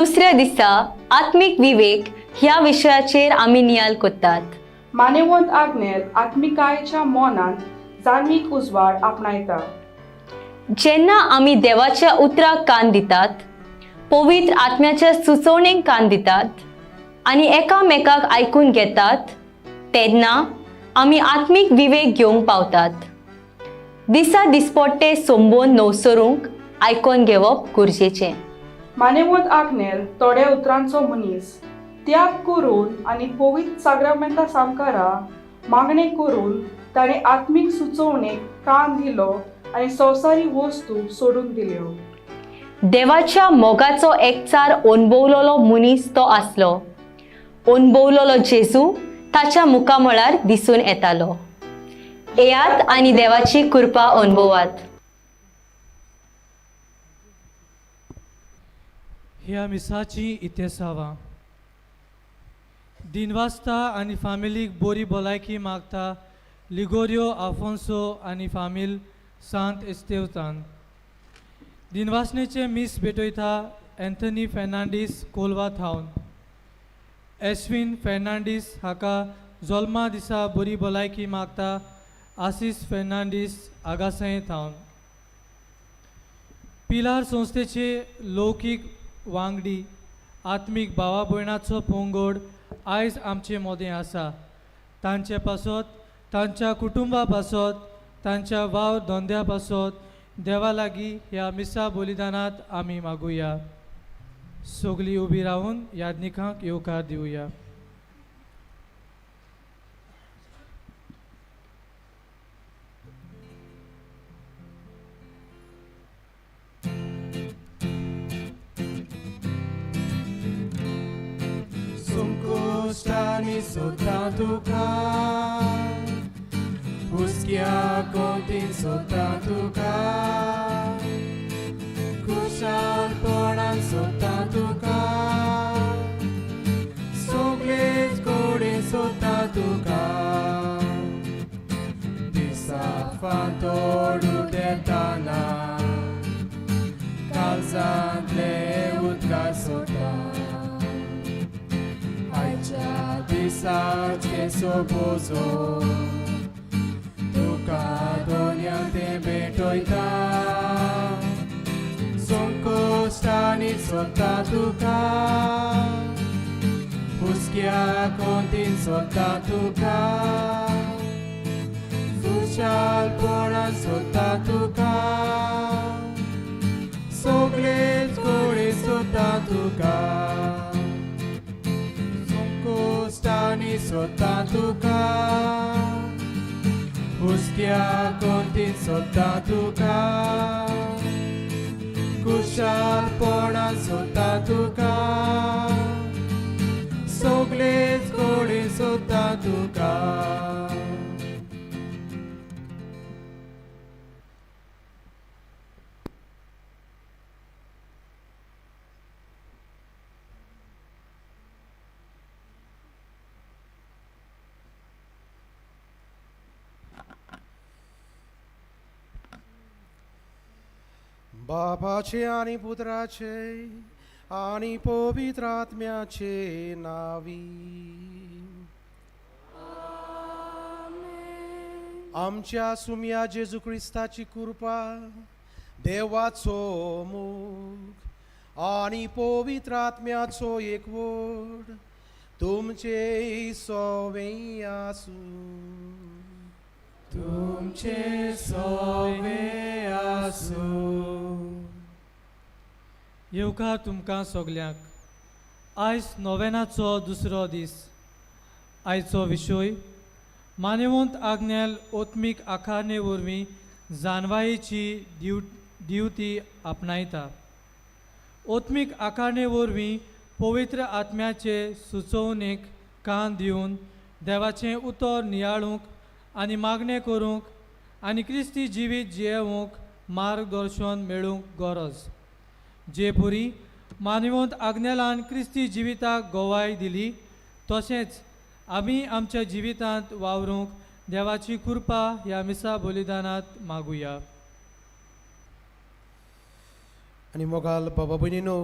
दुसऱ्या दिसा आत्मीक विवेक ह्या विशयाचेर आमी नियाल कोत्तात. मानेवंत आग्नेल आत्मिकायेच्या मनांत जाणवीक उजवाड आपणायता. जेन्ना आमी देवाच्या उतराक कान दितात, पवित्र आत्म्याच्या सुचोवणेक कान दितात आनी एकामेकाक आयकून घेतात तेन्ना आमी आत्मीक विवेक घेवंक पावतात. दिसा दिसपट्टे सोंबोवन नवसरूंक आयकोन घेवप गरजेचें. मानेवंत आग्नेल थोड्या उतरांचो मनीस त्याग करून आनी पवित्र साग्रामेंता सामकारा मागणें करून ताणें आत्मीक सुचोवणेक कान दिलो आनी संवसारी वस्तू सोडून दिल्यो. देवाच्या मोगाचो एकचार अणभवलेलो मनीस तो आसलो. अणभवलेलो जेजू ताच्या मुखामळार दिसून येतालो. येयात आनी देवाची कृपा अणभवात. ह्या मिसाची इतिहासावां दिनवासता आनी फामिलीक बोरी भलायकी मागता लिगोरियो आफोन्सो आनी फामील सांत इस्तेवतान. दिनवासनेचें मीस भेटयता एन्थनी फेर्नांडीस कोलवा थावन. एश्विन फेर्नांडीस हाका जल्मा दिसा बरी भलायकी मागता आसीस फेर्नांडीस आगासाय थावन. पिलार संस्थेचे लौकीक वांगडी आत्मीक भावा भयणाचो पंगड आयज आमचे मदें आसा. तांचे पासत, तांच्या कुटुंबा पासत, तांच्या वावर धंद्या पासत देवा लागीं ह्या मिसा बलिदानांत आमी मागुया. सगलीं उबी रावन याज्ञिकांक येवकार दिवया. संकश्टांनी सोदता तुका, हुस्क्या कोंतीन सोदता तुका, खुशालपणान सोदता तुका, सगळेच कडेन सोदता तुका. दिसा फांतोड उदेताना काळजांतले उदकार सोदता. आयच्या दिसाचे सोबोजो तुका दोनया ते भेटयता. संकश्टांनी सोदता तुका, हुस्क्या कोंतीन सोदता तुका, खुशालपणान सोदता तुका, सगळेच कडेन सोदता तुका. संकश्टांनी सोदता तुका, हुस्क्या कोंतीन सोदता तुका, खुशालपणान सोदता तुका, सगळेच कडेन सोदता तुका. बापाचे आनी पुत्राचे आनी पवित्र आत्म्याचे नावी. आमच्या सुम्या जेजू क्रिस्ताची कृपा, देवाचो मोग आनी पवित्र आत्म्याचो एकवट तुमचे सवे आसूं. तुमचे सवे आसूं. येवकार तुमकां सगल्यांक. आयज नोवेनाचो दुसरो दीस. आयचो विशय मानेवंत आग्नेल ओत्मीक आखारणे वरवीं जानवायेची दिवती आपणायता. ओत्मीक आखारणे वरवीं पवित्र आत्म्याचे सुचोवणेक कान दिवन देवाचें उतर नियाळूंक आनी मागणें करूंक आनी क्रिस्ती जिवीत जियेवंक मार्गदर्शन मेळूंक गरज. जे पुरी मानवंत आग्नेलान क्रिस्ती जिविताक गवाय दिली तशेंच आमी आमच्या जिवितांत वावरूंक देवाची कृपा ह्या मिसा बलिदानांत मागुया. आनी मोगाल बाबा भयणीनो,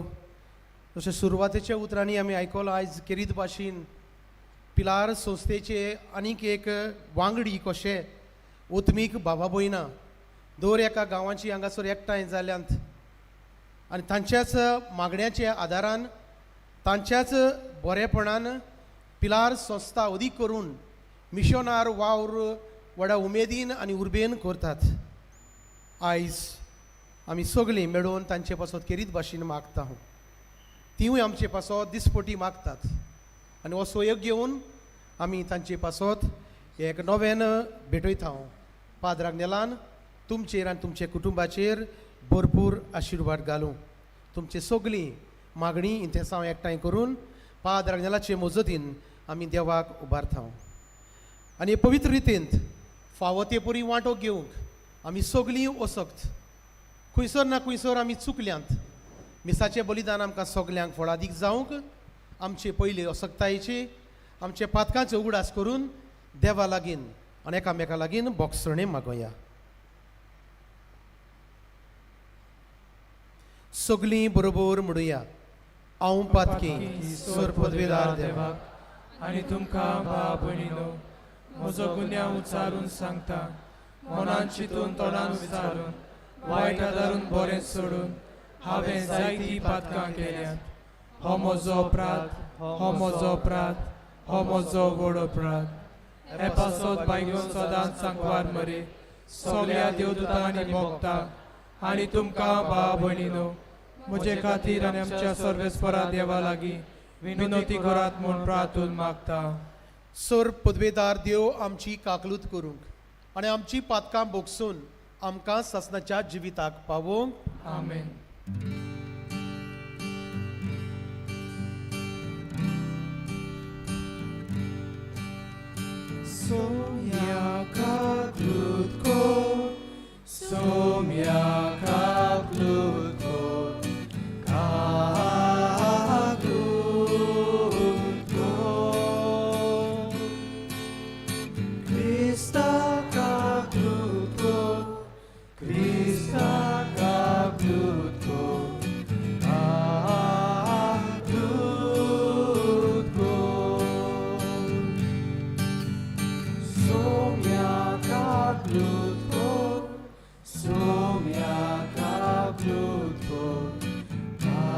जशें सुरवातेच्या उतरांनी आमी आयकलां, आयज खेरीत भाशेन पिलार संस्थेचे आनीक एक वांगडी कशे ओतमीक बाबा भयणां दर एका गांवांची हांगासर एकठांय जाल्यांत आनी तांच्याच मागण्याच्या आदारान, तांच्याच बरेपणान पिलार संस्था अदीक करून मिशनार वावर व्हडा उमेदीन आनी उर्बेन करतात. आयज आमी सगळीं मेळून तांचे पासत खेरीत भाशेन मागता, तिवूय आमचे पासत दिसपटी मागतात आनी हो सहयोग घेवन आमी तांचे पासत एक नव्यान भेटयता. पाद्राक नेलान तुमचेर आनी तुमच्या कुटुंबाचेर भरपूर आशिर्वाद घालूं. तुमची सगळीं मागणी इंतेसांव एकठांय करून पाद्र आग्नेलाचे मजतीन आमी देवाक उबारता आनी पवित्र रितींत फावो ते परी वांटो घेवंक आमी सगळीं वसक्त. खंयसर ना खंयसर आमी चुकल्यांत. मिसाचें बलिदान आमकां सगल्यांक फळादीक जावंक आमचे पयले असक्तायेचे आमचे पातकांचे उगडास करून देवा लागीं आनी एकामेका लागीं बोगसणें मागोया. सगळीं बरोबर म्हणुया, हांव पातकी सोर पदवेदार देवाक आनी तुमकां भाव भयणीनो म्हजो गुन्यांव उचारून सांगता, मनान चिंतून तोंडान विचारून वायट आदारून बरें सोडून हांवें जायतीं पातकां केल्यांत. हो म्हजो अपराध, हो म्हजो अपराध, हो म्हजो व्हड अपराध. हे पासत बायगून सदांच सांकवार मरे सगळ्या देवदूतांनी भोगता आनी तुमकां भाव भयणीनो म्हजे खातीर आनी आमच्या सर्वेस्परा देवा लागीं विनोती करात म्हूण प्रार्थून मागता. सोर पदवेदार देव आमची काकलूत करूंक आनी आमची पातकां भोगसून आमकां सासणाच्या जिविताक पावोवंक. आमेन. सोम्या काकलूत कोर, सोम्या काकलूत कोर, काकलूत कोर. क्रिस्ता काकलूत कोर, क्रिस्ता काकलूत कोर, काकलूत कोर. सोम्या काकलूत कोर, सोम्या काकलूत कोर, काकलूत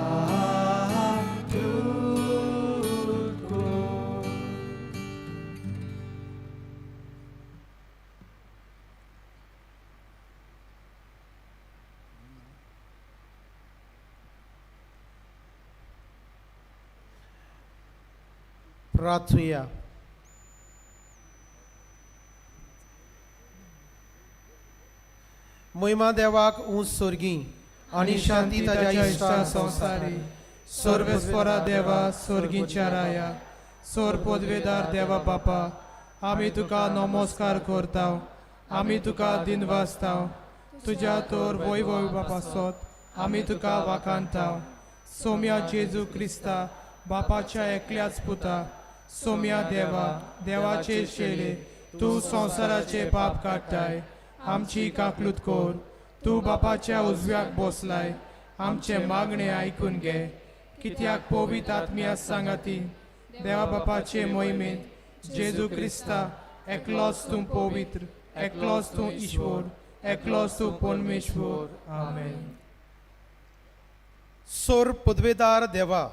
कोर. प्रार्थुया. महिमा देवाक ऊंच स्वर्गी आनी शांती ताज्या इश्टा संवसारी. सर्वेस्परा देवा स्वर्गीच्या राया, सोर पदवेदार देवा बापा, आमी तुका नमस्कार करता, आमी तुका दिनवासता. तुज्या तोर वय वय बापासोत आमी तुका वाखाणता. सोम्या जेजू क्रिस्ता बापाच्या एकल्याच पुता, सोम्या देवा देवाचे शेले, तूं संवसाराचे पाप काडटाय, आमची काकलूत कोर. तूं बापाच्या उजव्याक बसलाय, आमचे मागणे आयकून घे. कित्याक पवित्र आत्म्या सांगाती देवा बापाचे मोहिमेंत जेजू क्रिस्ता एकलोच तूं पवित्र, एकलोच तूं ईश्वर, एकलोच तूं परमेश्वर. आमेन. सोर पदवेदार देवा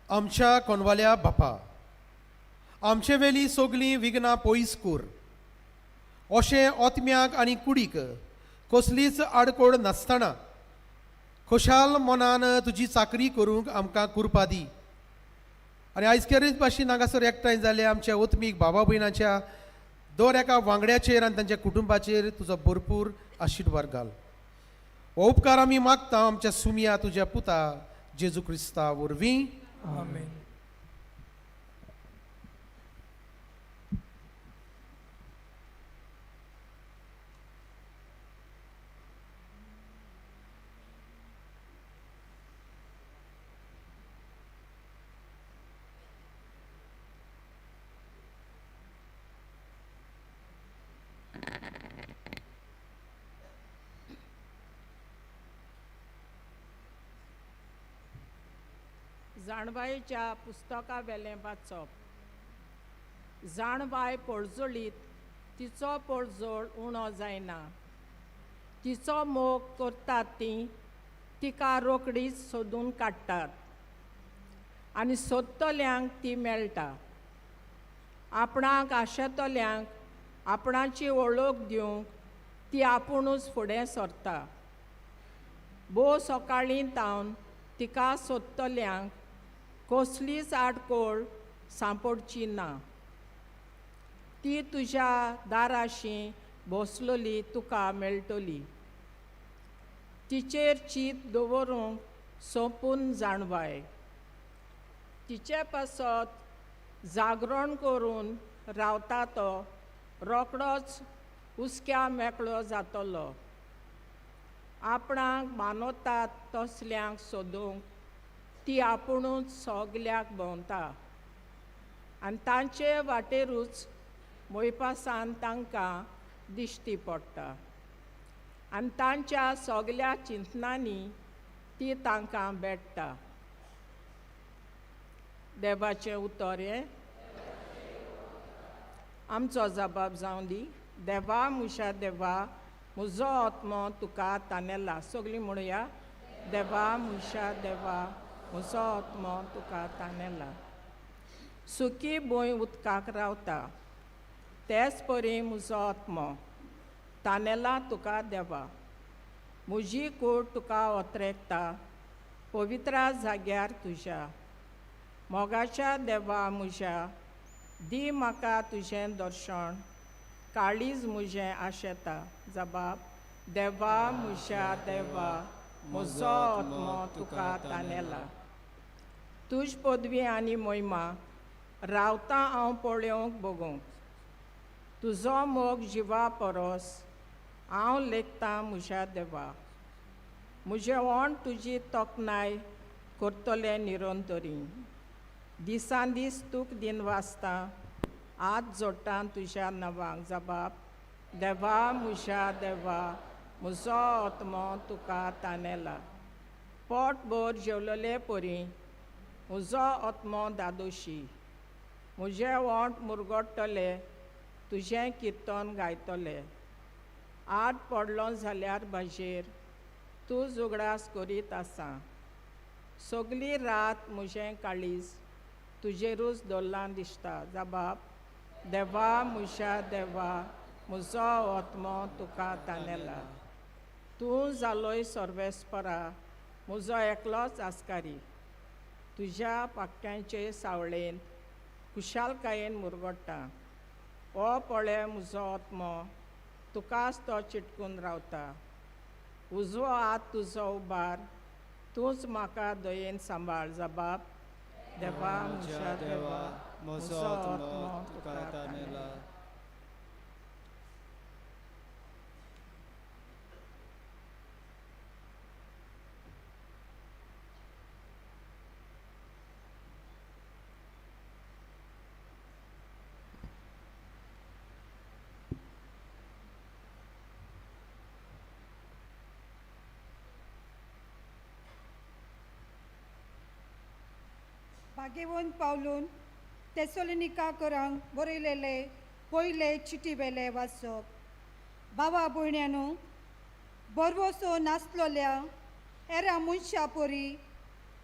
आमच्या कोनवाल्या बापा, आमचे वेली सगलीं विघ्नां पयस कर. अशें ओतम्याक आनी कुडीक कसलीच आडकोड नासतना खोशाल मनान तुजी चाकरी करूंक आमकां कुरपा दी. आनी आयज खेरीत भाशेन हांगासर एकठांय जाले आमच्या ओतमीक बाबा भयणाच्या दर एका वांगड्याचेर आनी तांच्या कुटुंबाचेर तुजो भरपूर आशिर्वाद घाल. हो उपकार आमी मागता आमच्या सुमया तुज्या पुता जेजू क्रिस्ता वरवीं. आमेन. जाणवायेच्या पुस्तका वेलें वाचप. जाणवाय पळजोळीत तिचो पळजोळ उणो जायना. तिचो मोग करतात ती तिका रोकडीच सोदून काडटात आनी सोदतल्यांक ती मेळटा. आपणाक आशेतल्यांक आपणाची वळख दिवंक ती आपुणूच फुडें सरता. भोव सकाळीं तावन तिका सोदतल्यांक कसलीच आडकोळ सांपडची ना. ती तुज्या दाराशी बसलोली तुका मेळटली. तिचेर चीत दवरूंक सोंपून जाणवाय. तिचे पासत जागरण करून रावता तो रोकडोच हुसक्या मेकळो जातलो. आपणाक मानवतात तसल्यांक सोदूंक ती आपुणूच सगल्याक भोंवता आनी तांचे वाटेरूच मोयपासान तांकां दिश्टी पडटा आनी तांच्या सगल्या चिंतनांनी ती तांकां भेट्टा. देवाचें उतर हें आमचो जबाब जावं दी. देवा म्हज्या देवा, म्हजो आत्मो तुका तानेला. सगळीं म्हणया, देवा म्हज्या देवा, म्हजो आत्मो तुका तानेला. सुकी भूंय उदकाक रावता तेच परी म्हजो आत्मो तानेला तुका देवा. म्हजी कूड तुका ओतरेकता पवित्रा जाग्यार तुज्या. मोगाच्या देवा म्हज्या, दी म्हाका तुजें दर्शन, काळीज म्हजें आशेता. जबाब, देवा म्हज्या देवा, म्हजो आत्मो तुका तानेला. तुज पदवी आनी मोहिमा रावता हांव पळोवंक बगूंक. तुजो मोग जिवा परस हांव लेखतां म्हज्या देवा. म्हजें ओंठ तुजी तोखणाय करतलें निरंतरी. दिसान दीस तूक दिन वाचता हात जोडटा तुज्या नांवाक. जबाब, देवा म्हज्या देवा, म्हजो आत्मो तुका तानेला. पोटभर जेवलेले परी म्हजो आत्मो दादोशी. म्हजे ओंठ मुरगट्टले तुजें किर्तन गायतले. आठ पडलो जाल्यार भाजेर तूं उगडास करीत आसा. सगली रात म्हजें काळीज तुजेरूच दवरलां दिसता. जबाब, देवा म्हज्या देवा, म्हजो आत्मो तुका तानेला. तूं जालोय सर्वेस्परा म्हजो एकलोच आस्कारी. तुज्या पाक्यांचे सावळेंत खुशालकायेन मुरगट्टा. हो पळय म्हजो आत्मो तुकाच तो चिटकून रावता. उजवो हात तुजो उबार, तूंच म्हाका दयेन सांबाळ. जबाब, देवा म्हज्या देवा, म्हजो आत्मो तुका तानेला. भाग्यवंत पावलून तेसोलिनिकाकरांक बरयलेले पयले चिटी वेले वाचप. बाबा भयण्यानो, बरवसो नासलोल्या एरा मनशा परी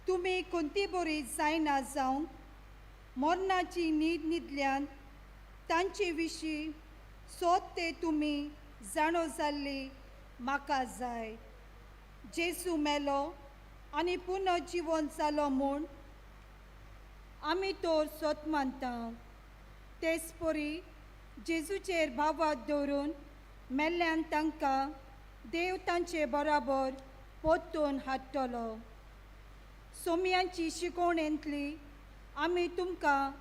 तुमी कोणती बरी जायना जावंक मरणाची न्हीद न्हिदल्यान तांचे विशीं सोद ते तुमी जाणो जाल्ली म्हाका जाय. जेजू मेलो आनी पुनर्जिवन जालो म्हूण आमी तर सोत मानता. तेच परी जेजूचेर भावात दवरून मेल्ल्यान तांकां देव तांचे बराबर परतून हाडटलो. सोमयांची शिकवणेंतली आमी तुमकां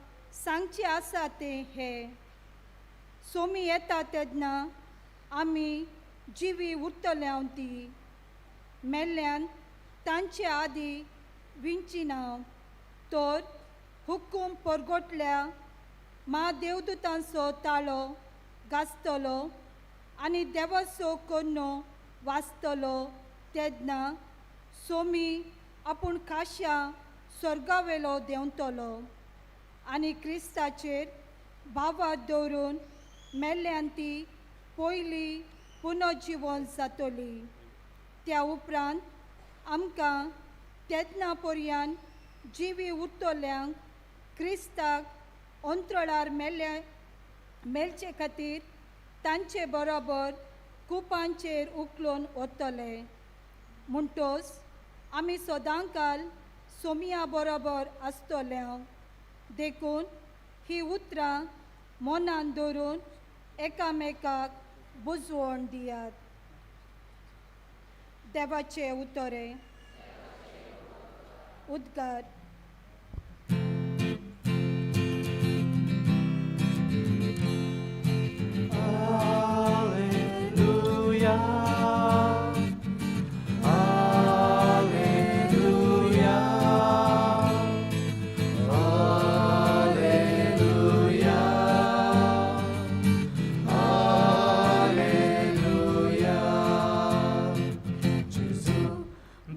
सांगचें आसा तें हें, सोमी येता तेन्ना आमी जिवी उरतले ती मेल्ल्यान तांचे आदी विंचिना तर हुकूम परगटल्या मा देवदूतांचो ताळो गाजतलो आनी देवाचो कोन्नो वाचतलो तेन्ना सोमी आपूण खाश्या स्वर्गावेलो देंवतलो आनी क्रिस्ताचेर भावात दवरून मेल्ल्यान ती पयली पुनर्जिवन जातली. त्या उपरांत आमकां तेन्ना पर्यान जिवी उरतल्यांक क्रिस्ताक अंतराळार मेळचे खातीर तांचे बरोबर कुपांचेर उखलून वतले. म्हणटोच आमी सदांकाल सोमिया बरोबर आसतले. देखून ही उतरां मनान दवरून एकामेकाक बुजवण दियात. देवाचे उतरे उद्गार.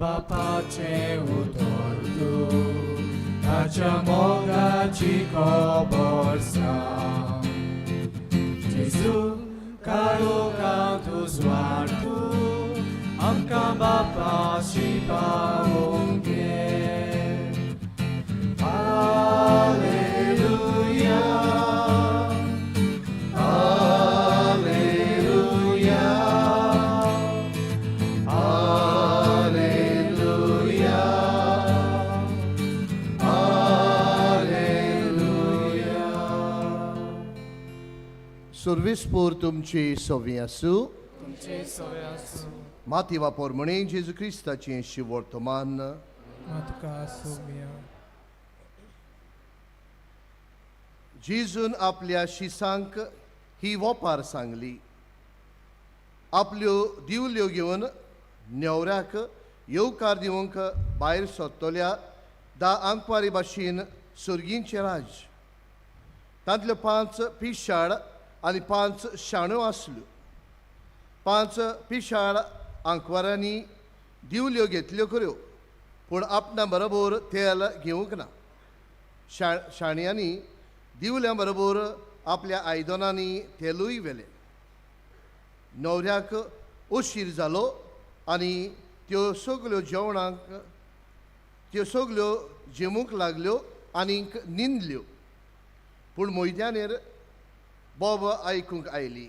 बापाचे उतर तूं ताच्या मोगाची खबर सांग. जेजू काळोखांत उजवाड तूं आमकां बापाशी पावोवंक घे. Hallelujah, hallelujah, hallelujah, hallelujah. सुर्विसपूर तुमची सवी आसूं. तुमचे सवे आसूं. माती वापर म्हणे जेजू क्रिस्ताचें शिवर्तमान. तुका आसूं. जेजून आपल्या शिसांक ही वोपार सांगली. आपल्यो दिवल्यो घेवन न्हवऱ्याक येवकार दिवंक भायर सोदतल्या 10 आंकवारी भाशेन सुर्गींचें राज. तांतल्यो 5 पिशाळ आनी 5 शाण्यो आसल्यो. 5 पिशाळ आंकवारांनी दिवल्यो घेतल्यो खऱ्यो, पूण आपणा बरोबर तेल घेवंक ना. शाण्यांनी दिवल्या बरोबर आपल्या आयदनांनी तेलूय व्हेलें. न्हवऱ्याक उशीर जालो आनी त्यो सगल्यो जेवणाक त्यो सगल्यो जेवूंक लागल्यो आनीक न्हिदल्यो. पूण मैद्यानेर बोब आयकूंक आयली,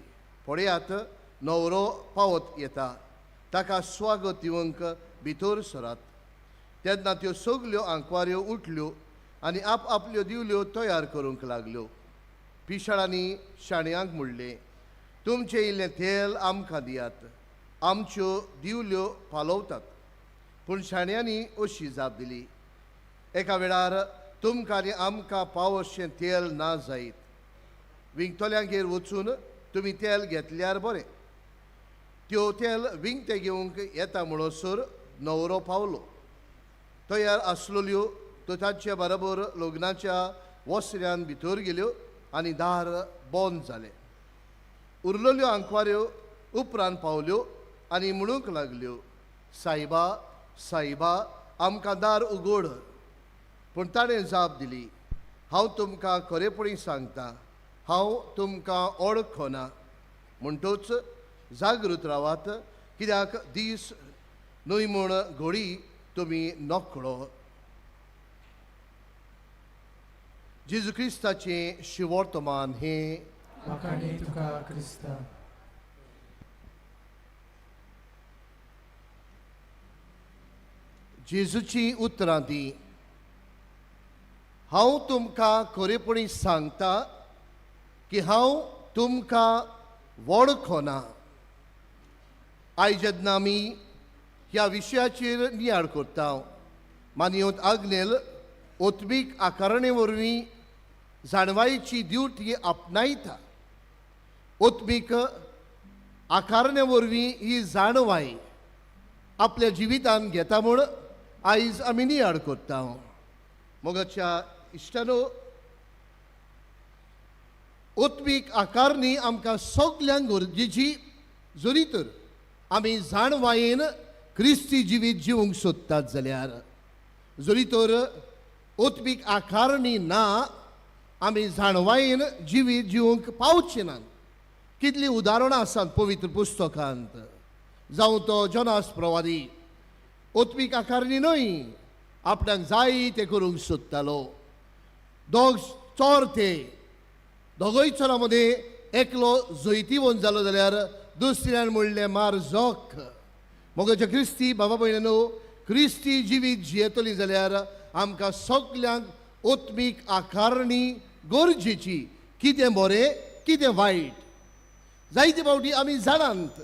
पळयात न्हवरो पावत येता, ताका स्वागत दिवंक भितर सरात. तेन्ना त्यो सगल्यो आंकवाऱ्यो उठल्यो आनी आप आपल्यो दिवल्यो तयार करूंक लागल्यो. पिशाळांनी शाण्यांक म्हणलें, तुमचें इल्लें तेल आमकां दियात, आमच्यो दिवल्यो पालवतात. पूण शाण्यांनी अशी जाप दिली, एका वेळार तुमकां आनी आमकां पावोशें तेल ना जायत. विंकतल्यांगेर वचून तुमी तेल घेतल्यार बरें. त्यो तेल विंकतें घेवंक येता म्हणसर न्हवरो पावलो. तयार आसलेल्यो त्यो तांचे बरोबर लग्नाच्या वसऱ्यान भितर गेल्यो आनी दार बंद जालें. उरलेल्यो आंकवाऱ्यो उपरांत पावल्यो आनी म्हणूंक लागल्यो, सायबा सायबा आमकां दार उगड. पूण ताणें जाप दिली, हांव तुमकां खरेपणी सांगता, हांव तुमकां ओळखना. म्हणटूच जागृत रावात, कित्याक दीस न्हय म्हूण घोडी तुमी नकळो. जेजू क्रिस्ताचें शिवर्तमान हें. वाखाणी तुका क्रिस्ता. जेजूची उतरां ती, हांव तुमकां खरेपणी सांगता की हांव तुमकां वळखना. आयज जेन्ना आमी ह्या विशयाचेर नियाळ करता, मानयत आग्नेल ओत्मीक आकारणे वरवीं जाणवायेची ड्युटी आपणायता. ओत्मीक आकारणे वरवीं ही जाणवाय आपल्या जिवितान घेता म्हूण आयज आमी नियाळ करता. मोगाच्या इश्टानो, ओत्मीक आकारणी आमकां सगल्यांक गरजेची, जरी तर आमी जाणवायेन क्रिस्ती जिवीत जिवंक सोदतात जाल्यार, जरी तर ओत्मीक आकारणी ना, आमी जाणवायेन जिवीत जिवंक पावचे नात. कितलीं उदाहरणां आसात पवित्र पुस्तकांत. जावं तो जोनास प्रवादी, ओत्मीक आकारणी न्हय, आपणाक जाय तें करूंक सोदतालो. दोग चोर ते दोगूय चोरां मदीं एकलो जैतिवंत जालो जाल्यार दुसऱ्यान म्हणलें मार जोक. मोगाच्या क्रिस्ती बाबा भयणांनो, क्रिस्ती जिवीत जियेतली जाल्यार आमकां सगल्यांक ओत्मीक आकारणी गरजेची. कितें बरें कितें वायट, जायते फावटी आमी जाणात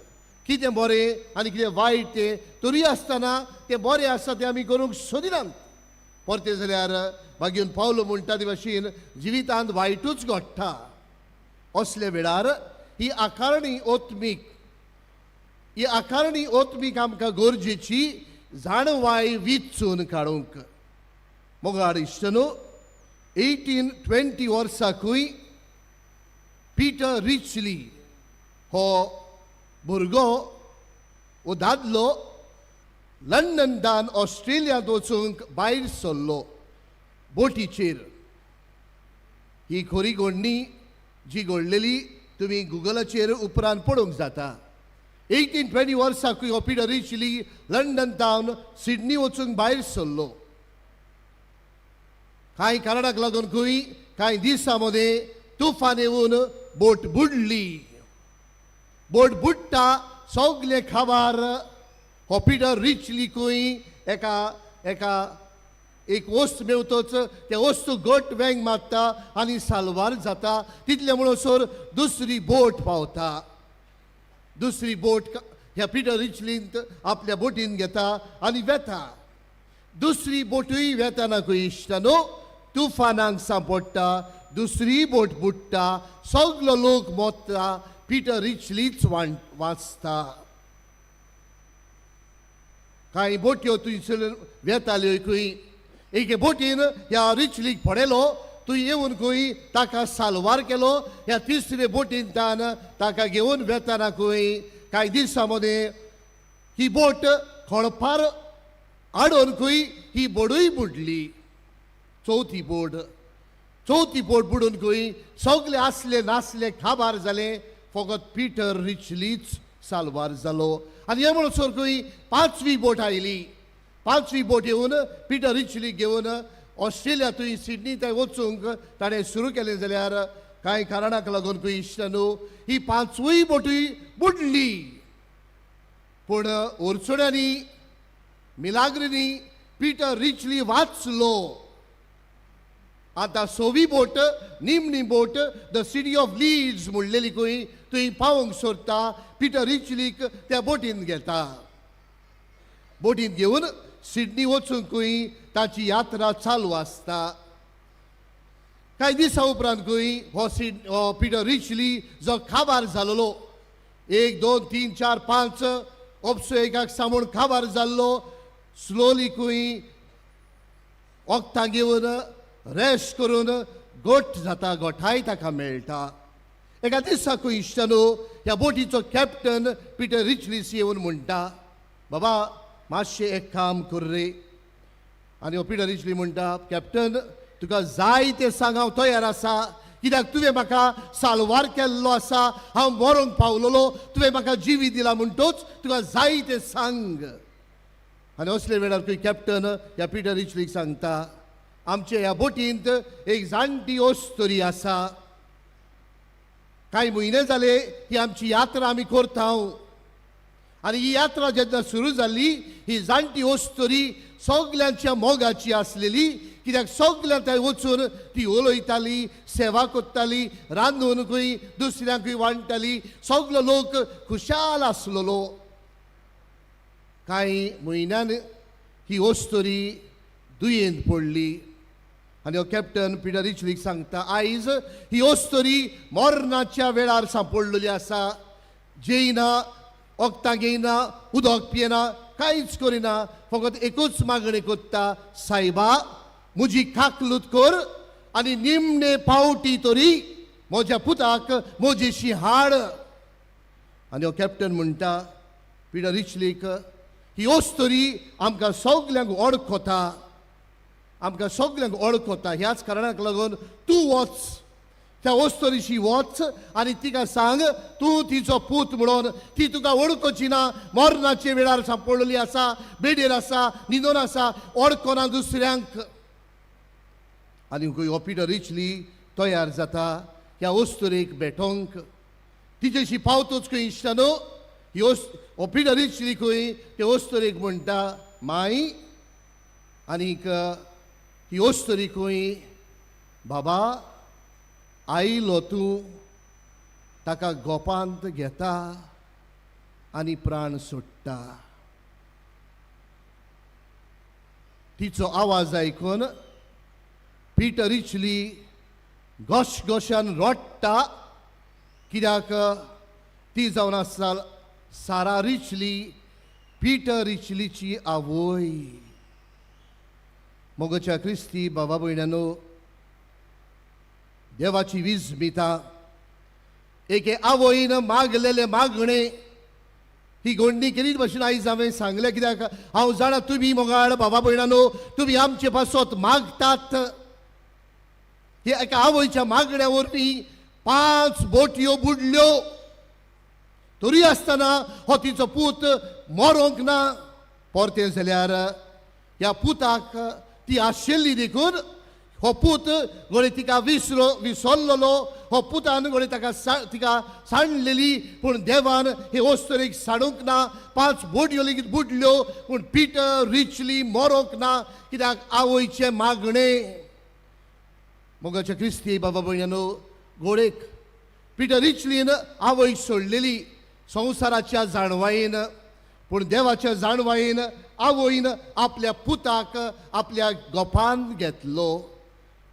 कितें बरें आनी कितें वायट तें, तरी आसतना तें बरें आसा तें आमी करूंक सोदिनात. परतें जाल्यार मागीर पावलो म्हणटा ते भाशेन जिवितांत वायटूच घडटा. असल्या वेळार ही आकारणी ओत्मीक, ही आकारणी ओत्मीक आमकां गरजेची जाणवाय विचून काडूंक. मोगाळ इश्टनो, 1820 वर्साकूय पिटर रिचली हो भुरगो वो दादलो लंडनान ऑस्ट्रेलियांत वचूंक भायर सरलो बोटीचेर. ही खरी घडणी जी घडलेली तुमी गुगलाचेर उपरांत पळोवंक जाता. 1820 वर्साकूय हो पिटर रिचली लंडन तावन सिडनी वचूंक भायर सरलो. कांय कारणाक लागून खंय कांय दिसां मदें तुफान येवन बोट बुडली. बोट बुडटा सगले खाबार हो पिटर रिचली खंय एका एका एक वस्त मेवतोच त्या वस्तू घट वेंग मारता आनी साल्वार जाता. तितले म्हणसर दुसरी बोट पावता. दुसरी बोट ह्या पिटर रिचलींत आपल्या बोटीन घेता आनी वेता. दुसरी बोटूय वेताना खंय इश्टानो तुफानाक सांपडटा. दुसरी बोट बुडटा, सगलो लोक मोत्ता, पिटर रिचलीच वाचता. कांय बोटयो थंयसर वेताल्यो खंय एके बोटीन ह्या रिचलीक पडयलो, तूं येवन खंय ताका साल्वार केलो. ह्या तिसरे बोटीन तान ताका घेवन वेताना खंय कांय दिसां मदीं ही बोट खळपार आडोवन खंय ही बोडूय बुडली. चवथी बोट, चवथी बोट बुडून खंय सगले आसले नासले खाबार जाले, फकत पिटर रिचलीच साल्वार जालो. आनी हे म्हणसर खंय पांचवी बोट आयली. पांचवी बोट येवन पिटर रिचली घेवन ऑस्ट्रेलिया थंय सिडनी थंय वचूंक ताणें सुरू केलें जाल्यार कांय कारणाक लागून खंय इश्टानू ही पांचवूय बोटूय बुडली. पूण ओरचण्यांनी मिलाग्रिनी पिटर रिचली वाचलो. आतां सवी बोट, निमणी बोट, the city of Leeds म्हणलेली खंय थंय पावोवंक सोदता. पिटर रिचलीक त्या बोटीन घेता. बोटीन घेवन सिडनी वचूंक खंय ताची यात्रा चालू आसता. कांय दिसां उपरांत खंय हो हो पिटर रिचली जो खाबार जालोलो, 1 2 3 4 5 ओपसो एकाक सामून खाबार जाल्लो, स्लोली खंय वखदां घेवन रेस्ट करून गोठ जाता, गोठाय ताका मेळटा. एका दिसा खंय इश्टानो ह्या बोटीचो कॅप्टन पिटर रिचलीस येवन म्हणटा, बाबा मातशें एक काम कर रे. आनी हो पिटर रिचली म्हणटा, कॅप्टन तुका जाय तें सांग, हांव तयार आसा. कित्याक तुवें म्हाका साल्वार केल्लो आसा, हांव मरोंक पावलोलो, तुवें म्हाका जिवी दिला म्हणटोच तुका जाय तें सांग. आनी असले वेळार खंय कॅप्टन ह्या पिटर रिचलीक सांगता, आमचे ह्या बोटींत एक जाणटी अस्तुरी आसा. कांय म्हयने जाले ही आमची यात्रा आमी करता. आनी ही यात्रा जेन्ना सुरू जाली ही जाणटी अस्तुरी सगल्यांच्या मोगाची आसलेली, कित्याक सगल्यां थंय वचून ती उलयताली, सेवा करताली, रांदून खंय दुसऱ्यांकूय वांट्टाली, सगलो लोक खुशाल आसलेलो. कांय म्हयन्यान ही अस्तुरी दुयेंत पडली आनी हो कॅप्टन पिटर रिचलीक सांगता, आयज ही अस्तुरी मरणाच्या वेळार सांपडलेली आसा, जेयना, वखदां घेयना, उदक पियेना, कांयच करिना, फकत एकूच मागणी करता, सायबा म्हजी काकलूत कर आनी निमणे पावटी तरी म्हज्या पुताक म्हजेशी हाड. आनी हो कॅप्टन म्हणटा पिटर रिचलीक, ही अस्तुरी आमकां सगल्यांक वळखता, आमकां सगल्यांक वळखता. ह्याच कारणाक लागून तूं वच त्या वस्तुरीशी वच आनी तिका सांग तूं तिचो पूत म्हणून. ती तुका वळखची ना, मरणाचे वेळार सांपडलेली आसा, बेडीर आसा, न्हिदून आसा, वळखना दुसऱ्यांक. आनी खंय हो पिटर रिचली तयार जाता ह्या वस्तुरेक भेटोंक. तिचेशी पावतोच खंय इश्टानो, ही हो पिटर रिचली खंय ते वस्तुरेक म्हणटा माय, आनीक ही वस्तुरी खंय बाबा आयलो तूं, ताका गोपांत घेता आनी प्राण सोडटा. तिचो आवाज आयकून पिटर रिचली घोशघोशान रडटा, कित्याक ती जावन आसा सारा रिचली, पिटर रिचलीची आवय. मोगच्या क्रिस्ती बाबा भयणानो, देवाची वीज मिता एके आवयन मागलेले मागणे ही गोंडणी केलीच भशेन आयज हांवें सांगलें, कित्याक हांव जाणा तुमी मोगाळ बाबा भयणानो तुमी आमचे पासत मागतात. ही एका आवयच्या मागण्या वरवीं 5 बोटयो बुडल्यो, तरी आसतना हो तिचो पूत मरोंक ना. परतें जाल्यार ह्या पुताक ती आशिल्ली देखून हो पूत घडये तिका विसरलेलो, हो पुतान घडये ताका तिका सांडलेली, पूण देवान हे वस्तुरेक सांडूंक ना. 5 बोटयो लेगीत बुडल्यो, पूण पिटर रिचली मरोंक ना, कित्याक आवयचें मागणें. मोगाच्या क्रिस्ती बाबा भयणानो, घोडेक पिटर रिचलीन आवयक सोडलेली संवसाराच्या जाणवायेन, पूण देवाच्या जाणवायेन आवयन आपल्या पुताक आपल्या गोपान घेतलो.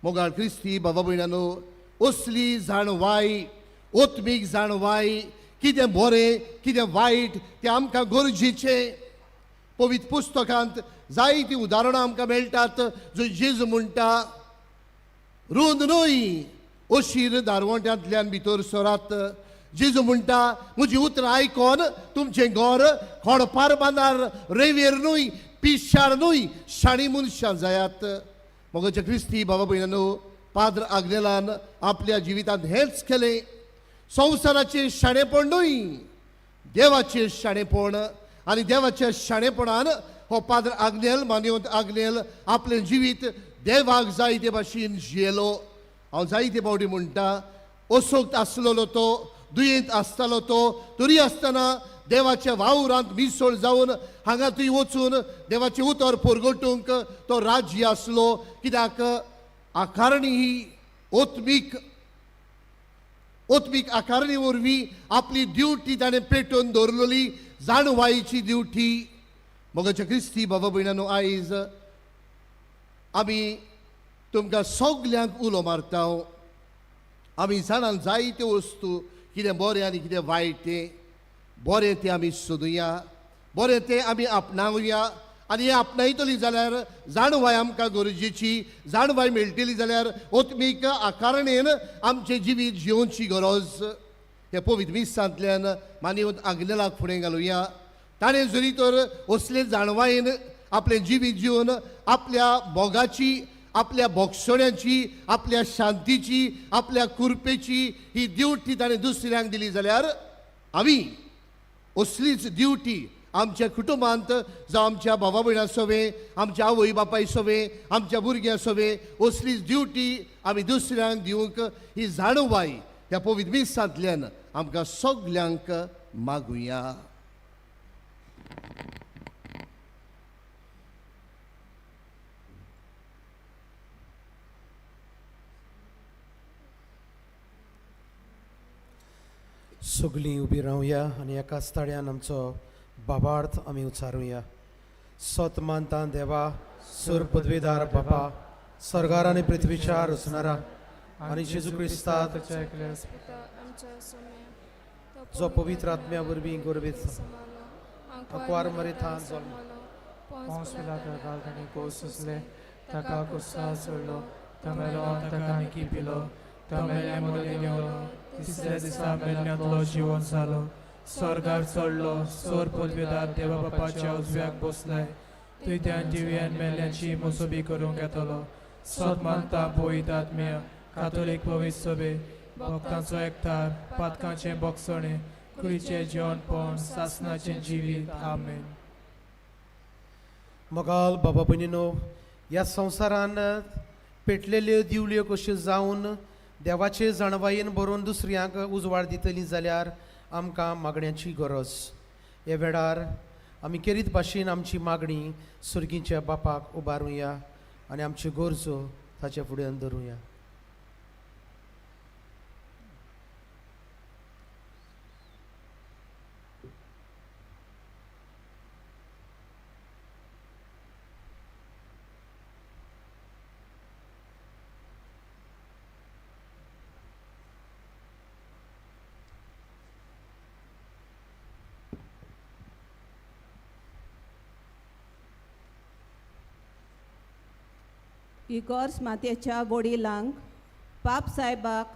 मोगाळ क्रिस्ती बाबा भयणानो, असली जाणवाय, ओत्मीक जाणवाय, कितें बरें कितें वायट तें आमकां गरजेचें. पवित्र पुस्तकांत जायतीं उदाहरणां आमकां मेळटात, जंय जेजू म्हणटा रूंद न्हय अशीर दारवंट्यांतल्यान भितर सरात. जेजू म्हणटा म्हजी उतरां आयकोन तुमचें घर खडपार बांदार, रेवेर न्हय, पिशार न्हय, शाणी मनशां जायात. मोगाच्या क्रिस्ती बाबा भयणानो, पाद्र आग्नेलान आपल्या जिवितांत हेंच केलें. संवसाराचें शाणेपण न्हय, देवाचें शाणेपण. आनी देवाच्या शाणेपणान हो पाद्र आग्नेल, मानवंत आग्नेल आपलें जिवीत देवाक जाय ते भाशेन जियेलो. हांव जायते फावटी म्हणटा, असोक्त आसलेलो तो, दुयेंत आसतालो तो, तरी आसतना देवाच्या वावरांत मिसळ जावन हांगा थंय वचून देवाचें उतर परगटूंक तो राज्य आसलो. कित्याक आकारणी ही ओत्मीक ओत्मीक आकारणी वरवीं आपली ड्युटी ताणें पेटोवन दवरलेली, जाणवायेची ड्युटी. मोगाच्या क्रिस्ती बाबा भयणानो, आयज आमी तुमकां सगल्यांक उलो मारता. आमी जाणां जायत्यो वस्तू कितें बरें आनी कितें वायट तें, बरें तें आमी सोदुया, बरें तें आमी आपणावया. आनी हें आपणायतली जाल्यार जाणवाय आमकां गरजेची, जाणवाय मेळटली जाल्यार ओत्मीक आकारणेन आमचें जिवीत जियोवची गरज. हे पवित्र मिसांतल्यान मानवत आग्नेलाक फुडें घालुया. ताणें जरी तर असले जाणवायेन आपलें जिवीत जिवन आपल्या मोगाची, आपल्या बोगसण्याची, आपल्या शांतीची, आपल्या कुरपेची ही ड्युटी ताणें दुसऱ्यांक दिली जाल्यार आमी असलीच ड्युटी आमच्या कुटुंबांत जावं आमच्या भावा भयणां सवें, आमच्या आवय बापाय सवें, आमच्या भुरग्यां सवें असलीच ड्युटी आमी दुसऱ्यांक दिवंक ही जाणवाय ह्या पवित्र मिसांतल्यान आमकां सगल्यांक मागुया. सगळीं उबी रावया आनी एकाच ताळ्यान आमचो बाबार्थ आमी उच्चारुया. सत मानता देवा, सूर पदवीदार बापा, सरकार आनी पृथ्वीच्या रचणारा आनी जेजू क्रिस्ता जो पवित्र आत्म्या वरवीं गर्भीत आंकवार मरिथान जल्मलो, पोंस पिलाता तांणी कोस सुचले, ताका कुस्सा सोडलो, तमेलो ताका निकी पिलो, तमेले मदीं गेलो, तिसऱ्या दिसा मेल्ल्यांतलो जिवन जालो, स्वर्गार चडलो, सोर पदवेदार देवा बापाच्या उजव्याक बसलाय, तुज्यान जिव्यान मेल्ल्याची मोसोबी करूंक येतलो. सत मानता पवित्र आत्म्या, कातोलीक पवित्र सभे, भक्तांचो एकठार, पातकांचें भोगसणें, कुडीचें जेवणपण, सासणाचें जिवीत. आमेन. मोगाल बाबा भयणीनो, ह्या संवसारान पेटलेल्यो दिवल्यो कश्यो जावन देवाचे जाणवायेन बरोवन दुसऱ्यांक उजवाड दितली जाल्यार आमकां मागण्यांची गरज. ह्या वेळार आमी केरीत भाशेन आमची मागणी सुर्गीच्या बापाक उबारुया आनी आमच्यो गरजो ताच्या फुड्यान धरुया. इगोर्स मातेच्या वडिलांक, पाप सायबाक,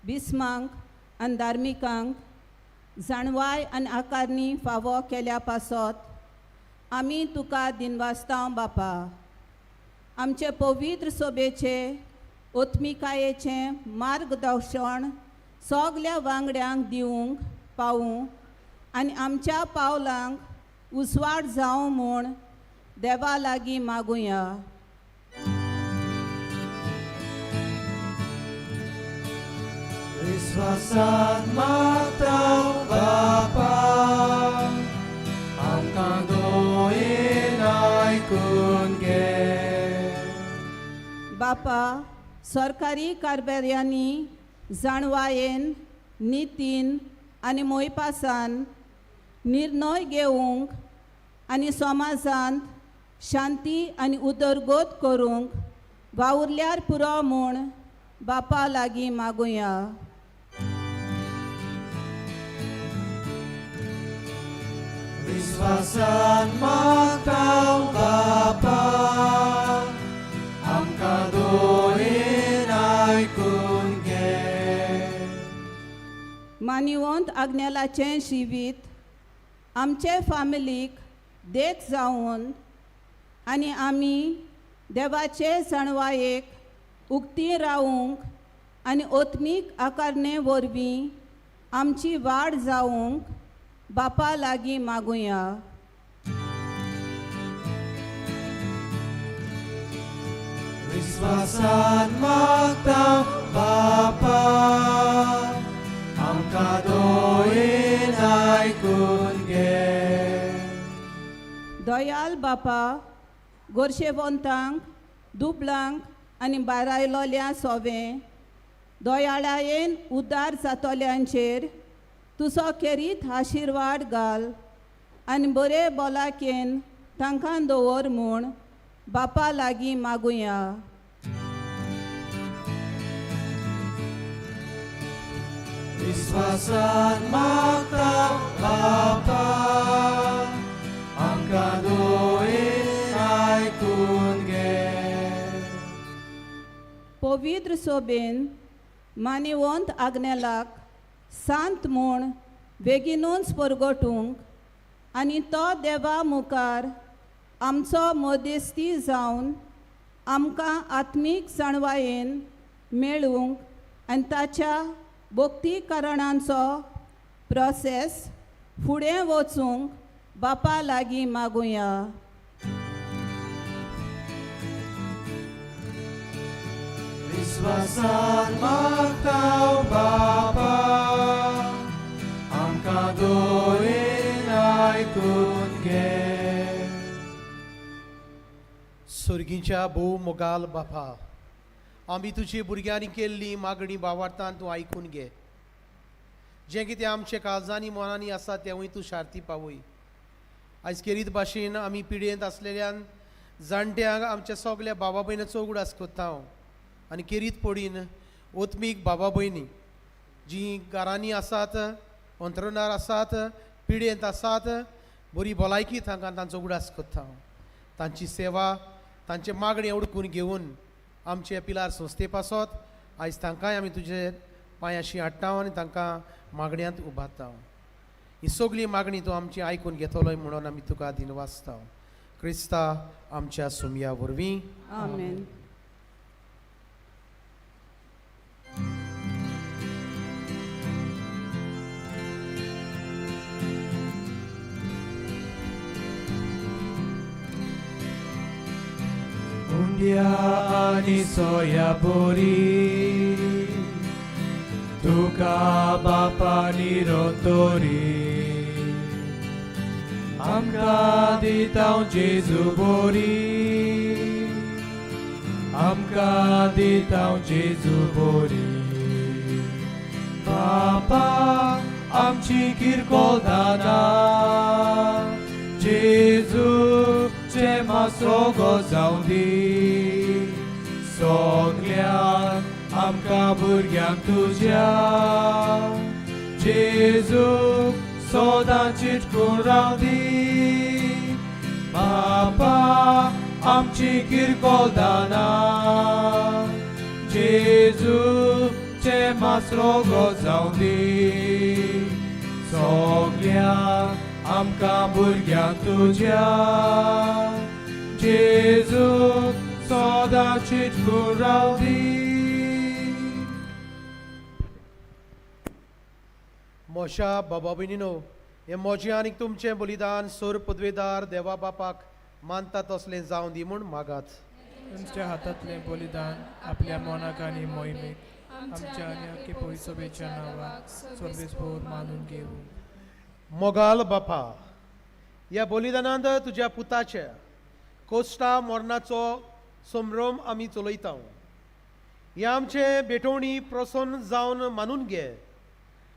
बिस्मांक आनी धार्मिकांक जाणवाय आनी आकारणी फावो केल्या पासत आमी तुका दिनवासतांव बापा. आमचे पवित्र सोबेचे ओत्मिकायेचें मार्गदर्शन सगल्या वांगड्यांक दिवंक पावूं आनी आमच्या पावलांक उजवाड जावं म्हूण देवा लागीं मागुया. विस्वासान मागता बापा, आमकां दोयेन आयकून घे. बापा, सरकारी कारभाऱ्यांनी जाणवायेन, नितीन आनी मोयपासान निर्णय घेवंक आनी समाजांत शांती आनी उदरगत करूंक वावुरल्यार पुरो म्हूण बापा लागीं मागुया. विस्वासान मागता बापा, आमकां दोयेन आयकून घे. मानिवंत आग्नेलाचें जिवीत आमचे फामिलीक देख जावन आनी आमी देवाचे जाणवायेक उक्ती रावूंक आनी ओत्मीक आकारणे वरवीं आमची वाड जावंक बापा लागीं मागुया. विस्वासान मागता बापा, आमकां दोयेन आयकून घे. दयाल बापा, गोरशेवंतांक, दुबळांक आनी बारायलोल्या सोवें दयाळायेन उदार जातल्यांचेर तुजो खेरीत आशिर्वाद घाल आनी बरे भलायकेन तांकां दवर म्हूण बापा लागीं मागुया. विस्वासान मागता बापा, आमकां दोयेन आयकून घे. पवित्र सोबेन मानिवंत आग्नेलाक सांत म्हूण बेगीनूच परगटूंक आनी तो देवा मुखार आमचो मदेस्ती जावन आमकां आत्मीक जाणवायेन मेळूंक आनी ताच्या भक्तीकरणांचो प्रोसेस फुडें वचूंक बापा लागीं मागुया. विस्वासान मागता बापा, आमकां दोयेन आयकून घे. सुर्गीच्या भोव मोगाल बापा, आमी तुजी भुरग्यांनी केल्ली मागणी बावार्थान तूं आयकून घे. जें कितें आमच्या काळजांनी मनांनी आसा तेंवूय तूं शार्ती पावय. आयज केरीत भाशेन आमी पिडयेंत आसलेल्यान जाणट्यांक आमच्या सगल्या बाबा भयणाचो उगडास कोत्ता हांव आनी केरीत पडीन ओतमीक बाबा भयणी जीं घरांनी आसात, अंतरुणार आसात, पिडयेंत आसात, बरी भलायकी तांकां तांचो उगडास कोत्ता हांव. तांची सेवा, तांचे मागणें उडकून घेवन आमचे पिलार संस्थे पासत आयज तांकांय आमी तुजे पांयाशी हाडटा आनी तांकां मागण्यांत उबारता. ही सगळी मागणी तूं आमची आयकून घेतलोय म्हणून आमी तुका दिनवासता. क्रिस्ता आमच्या सुमया वरवीं. आमेन. उंड्या आनी सोया बोरी तुका बापा निरोतोरी आमकां दिता जेजू बोरी आमकां दिता जेजू बोरी. बापा आमची किरकोळ दाना जेजू चे मासो जावं दी सगल्यांक आमकां भुरग्यांक तुज्या जेजू सदां चिटकून रावं दी. बापा आमची किरकोळ दाना जेजू चे मासरो जावं दी सगल्यांक आमकां भुरग्यांक तुज्या जेजू सदां चिटकून रावं दी. मोशा बाबा भयणीनो, हें म्हजें आनी तुमचें बलिदान सोर पदवेदार देवा बापाक मानता तसलें जावं दी म्हूण मागात. तुमच्या हातांतलें बलिदान आपल्या मनाक आनी मोहिमेक आमच्या आनी अख्खे पयसोबेच्या नांवाक सर्वेस्पोर मानून घेवं. मोगाल बापा, ह्या बलिदानांत तुज्या पुताच्या कोश्टा मरणाचो संभ्रम आमी चलयता. हें आमचें भेटवणी प्रसन्न जावन मानून घे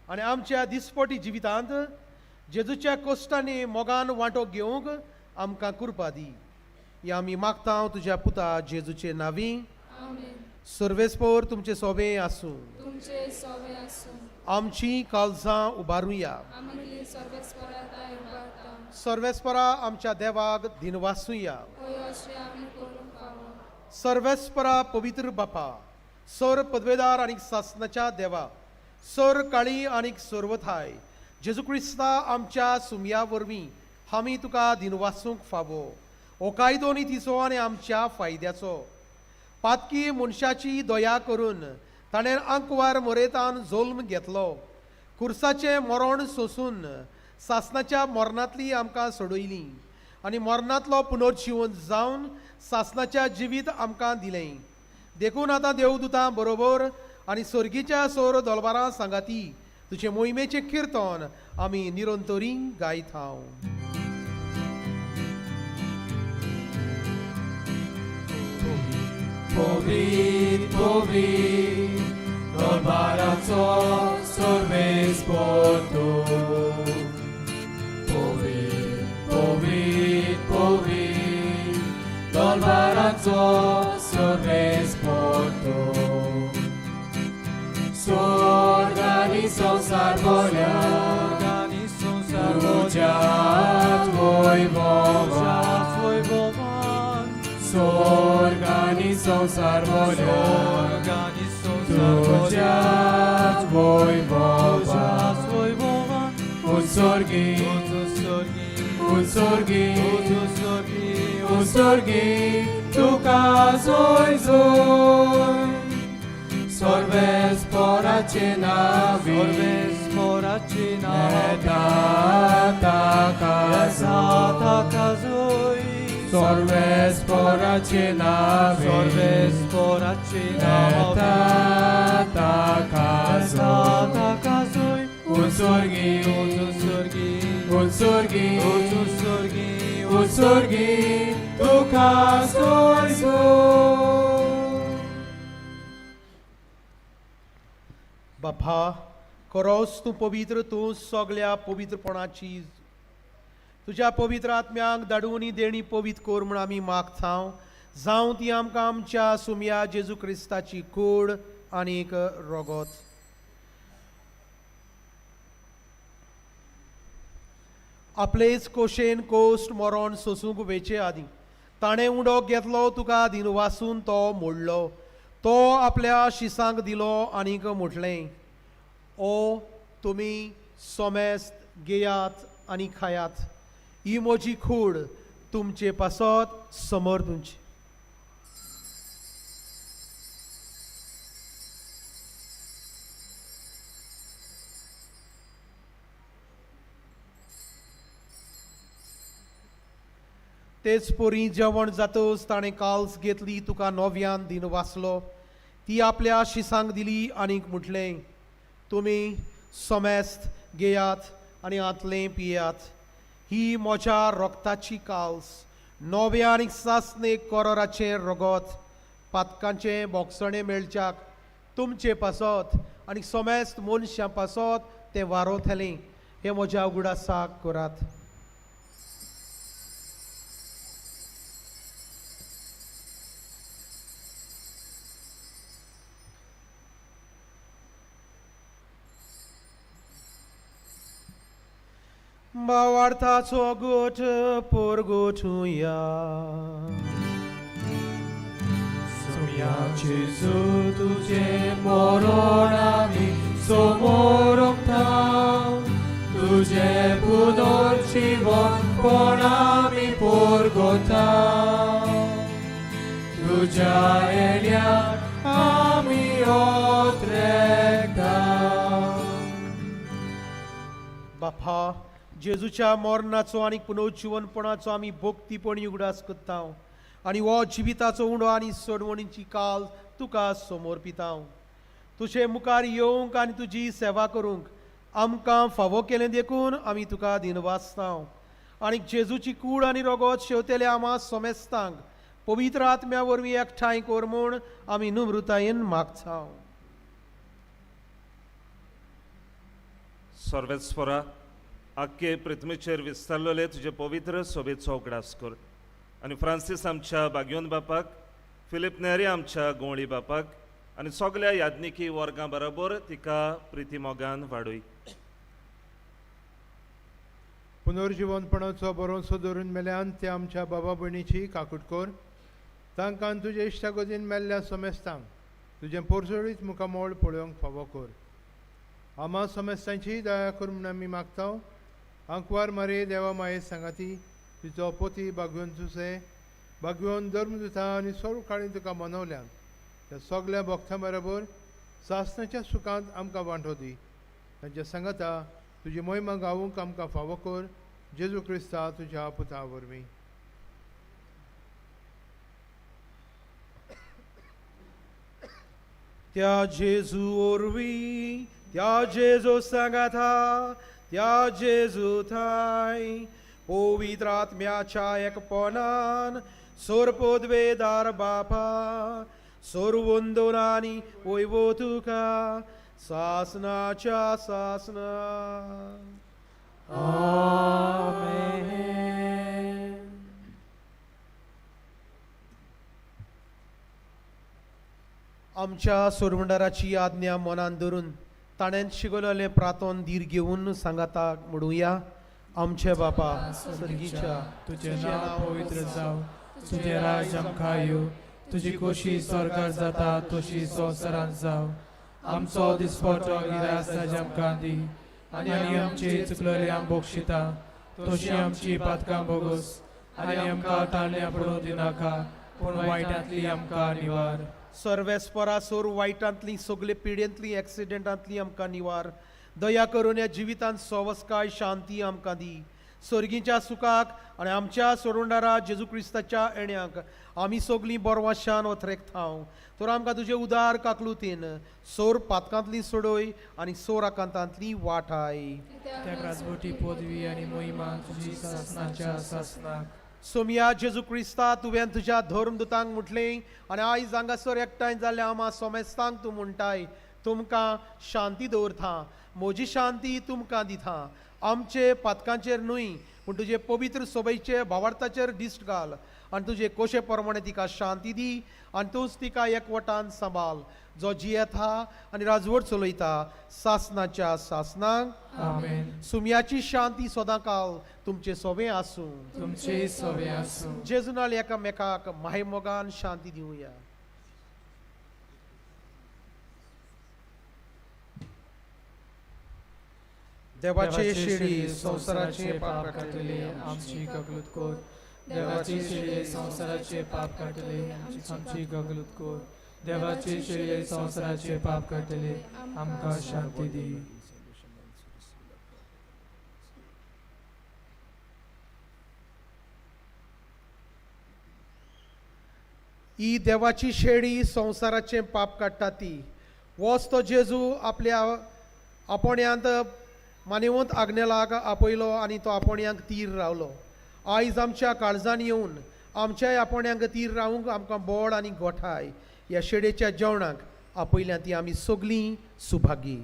आनी आमच्या दिसपटी जिवितांत जेजूच्या कोश्टांनी मोगान वांटो घेवंक आमकां कृपा दी. हें आमी मागता तुज्या पुता जेजूचे नांवी. सर्वेस्पोर तुमचें सोबें आसूं. आमची काळजां उबारुया. सर्वेस्परा आमच्या देवाक दिनवासुया. सर्वेस्परा पवित्र बापा, सर पदवेदार आनी सासनाच्या देवा, सर काळी आनी सर्वथाय जेजू क्रिस्ता आमच्या सुमया वरवीं आमी तुका दिनवासूंक फावो. हो कायदो न्ही तिचो आनी आमच्या फायद्याचो. पातकी मनशाची दया करून ताणें आंकवार मोरेतान जोल्म घेतलो. कुर्साचें मरण सोसून सासनाच्या मरणांतली आमकां सोडयली आनी मरणांतलो पुनर्जिवन जावन सासनाच्या जिवीत आमकां दिलें. देखून आतां देवदूतां बरोबर आनी सर्गीच्या सोर दोलबारां सांगाती तुजे मोहिमेचें किर्तन आमी निरंतरी गायत हांव. पवित्र पवित्र दरबाराचो सर्वेस्पोर तूं. पवित्र पवित्र पवित्र दरबाराचो सर्वेस्पोर तूं. स्वर्ग आनी संवसार भरल्या तुज्याच वैभवान. स्वर्ग आनी संवसार भरल्या तुज्याच वैभवान. उत्सर्गी उत्सर्गी उत्सर्गी तुका जोय जोय सर्वेस्पोराचे नांवी ताका जोय सर्वेस्पोराचे नांवी ताका जोय. उत्सर्गी उत्सर्गी उत्सर्गी तुका जोय जोय. बापा, खरोच तूं पवित्र, तूं सगल्या पवित्रपणाची. तुज्या पवित्र आत्म्याक धाडून देणी पवित्र कर म्हूण आमी मागता. जावं ती आमकां आमच्या सुमया जेजू क्रिस्ताची कूड आनीक रोगोत. आपलेच कोशेन कोश्ट मरोण सोसूंक वेचे आदीं ताणें उडो घेतलो तुका दिनवासून तो मोडलो. तो आपल्या शिसांक दिलो आनीक म्हटलें, ओ तुमी सोमेस्त घेयात आनी खायात, ही म्हजी कूड तुमचे पासत समोर तुमचे. तेच पोरी जेवण जातच ताणें काल्स घेतली, तुका नव्यान दिन वाचलो, ती आपल्या शिसांक दिली आनीक म्हटलें, तुमी समेस्त घेयात आनी हांतलें पियात, ही म्हज्या रोगताची काल्स, नव्या आनी सासणे कोरोराचें रगत, पातकांचें बोगसणें मेळच्याक तुमचे पासत आनी समेस्त मनशां पासत तें वारोतलें. हें म्हज्या उगडासाक करात. भावार्थाचो गोठ पोरगोठुया. सोम्या जेजू तुजें मरण आमी समोरता, तुजें पुनर्जीवनपण आमी पोरगोता, तुज्या येण्याक आमी ओत्रेता. बापा, जेजूच्या मरणाचो आनी पुनर्जीवनपणाचो आमी भक्तीपणी उगडास करता आनी हो जिविताचो उंडो आनी सोडवणीची काल तुका समोर पिता. तुजे मुखार येवंक आनी तुजी सेवा करूंक आमकां फावो केलें देखून आमी तुका दिनवासता. आनी जेजूची कूड आनी रगत शेवतेले आमा सोमेस्तांक पवित्र आत्म्या वरवीं एकठांय कर म्हूण आमी नम्रतायेन मागता. सर्वेस्परा, आख्खे पृथ्वीचेर विस्तारलेले तुजे पवित्र सोबेचो उगडास कर आनी फ्रांसीस आमच्या बागयोन बापाक, फिलीप नेरी आमच्या गोंवळी बापाक आनी सगल्या याज्ञिकी वर्गां बरोबर तिका प्रिती मोगान वाडय. पुनर्जिवनपणाचो भरोसो धरून मेल्यान ते आमच्या बाबा भयणीची काकूट कर, तांकां तुजे इश्टागतीन मेल्ल्या समेस्तांक तुजें पोरजोळीत मुखामोळ पळोवंक फावो कर. आमा समेस्तांची दया कर म्हूण आमी मागता. आंकवार मारे देवा माये सांगाती तिचो पोती बागयोन जुसे बागयोन धर्मदुता आनी सोळ काळी तुका मनवल्यान त्या सगल्या भक्तां बरोबर सासणाच्या सुखांत आमकां वांटो दी. तांच्या सांगाता तुजी मोहिमा गावूंक आमकां फावो कर, जेजू क्रिस्ता तुज्या पुता वरवीं. त्या जेजू वरवीं, त्या जेजू सांगाता, त्या जेजू थांय पवित्र आत्म्याच्या एकपणान सोरपोदवेदार बापा सोरवंदनानी वयवो तुका सासनाच्या सासना. आमेन. आमच्या सोरवंडाराची आज्ञा मनान धरून ताणें शिकवलेलें प्रातोन धीर घेवन सांगाताक म्हणुया. आमचे बापा सर्गीच्या, तुजें नांव पवित्र जावं, तुजें राज आमकां येवं, तुजी खोशी स्वर्गार जाता तशी संवसारांत जावं. आमचो दिसपटो गिरास आज आमकां दी आनी आमची चुकलेली आम बक्षिता तशी आमची पातकां बोगोस आनी आमकां ताळण्या पडूं दिनाका, पूण वायटांतली आमकां निवार. सर्वेस्परा सोर वायटांतली सगळे पिडेंतली एक्सिडेंटांतली आमकां निवार. दया करून ह्या जिवितांत सवस्काय शांती आमकां दी. सर्गीच्या सुखाक आनी आमच्या सोडवणदारा जेजू क्रिस्ताच्या येण्याक आमी सगळीं बरवाशान वथरेकता. तर आमकां तुजे उदार काकलुतीन सोर पातकांतली सोडय आनी सोर आकांतांतली वाटाय. त्या राजवटी पदवी आनी मोहिमा तुजी सासनाच्या सासनाक. सोमया जेजू क्रिस्ता, तुवें तुज्या धर्मदुतांक म्हटलें आनी आयज हांगासर एकठांय जाल्ल्या आमा सोमेस्तांक तूं म्हणटाय, तुमकां शांती दवरता, म्हजी शांती तुमकां दिता. आमचे पातकांचेर न्हय पूण तुजे पवित्र सोबेचे भावार्थाचेर दिश्ट घाल आनी तुजे कोशे प्रमाणे तिका शांती दी आनी तूंच तिका एकवटान सांबाळ, जो जियेता आनी राजवट चलयता सासनाच्या सासनाक. आमेन. सुम्याची शांती सदांकाल तुमचे सोबें आसूं. तुमचे सोबें आसूं. जेजुनाल एकामेकाक मायमोगान शांती दिवया. देवाचे शिडी संवसाराचे पाप काडटले आमची ककलूत कर, देवाची शेळये संवसाराचे पाप काडटले, आमची गगलूत कर. देवाची शेळये संवसाराचे पाप काडटले, आमकां शांती दी. ही देवाची शेळी संवसाराचें पाप काडटा ती. वच तो जेजू आपल्या आपोण्यांत मानेवंत आग्नेलाक आपयलो आनी तो आपोण्यांक तीर रावलो. आयज आमच्या काळजान येवन आमच्याय आपोण्यांक तीर रावूंक आमकां बोड आनी गोठाय ह्या शेळयेच्या जेवणाक आपयल्या ती आमी सगळीं सुभागी.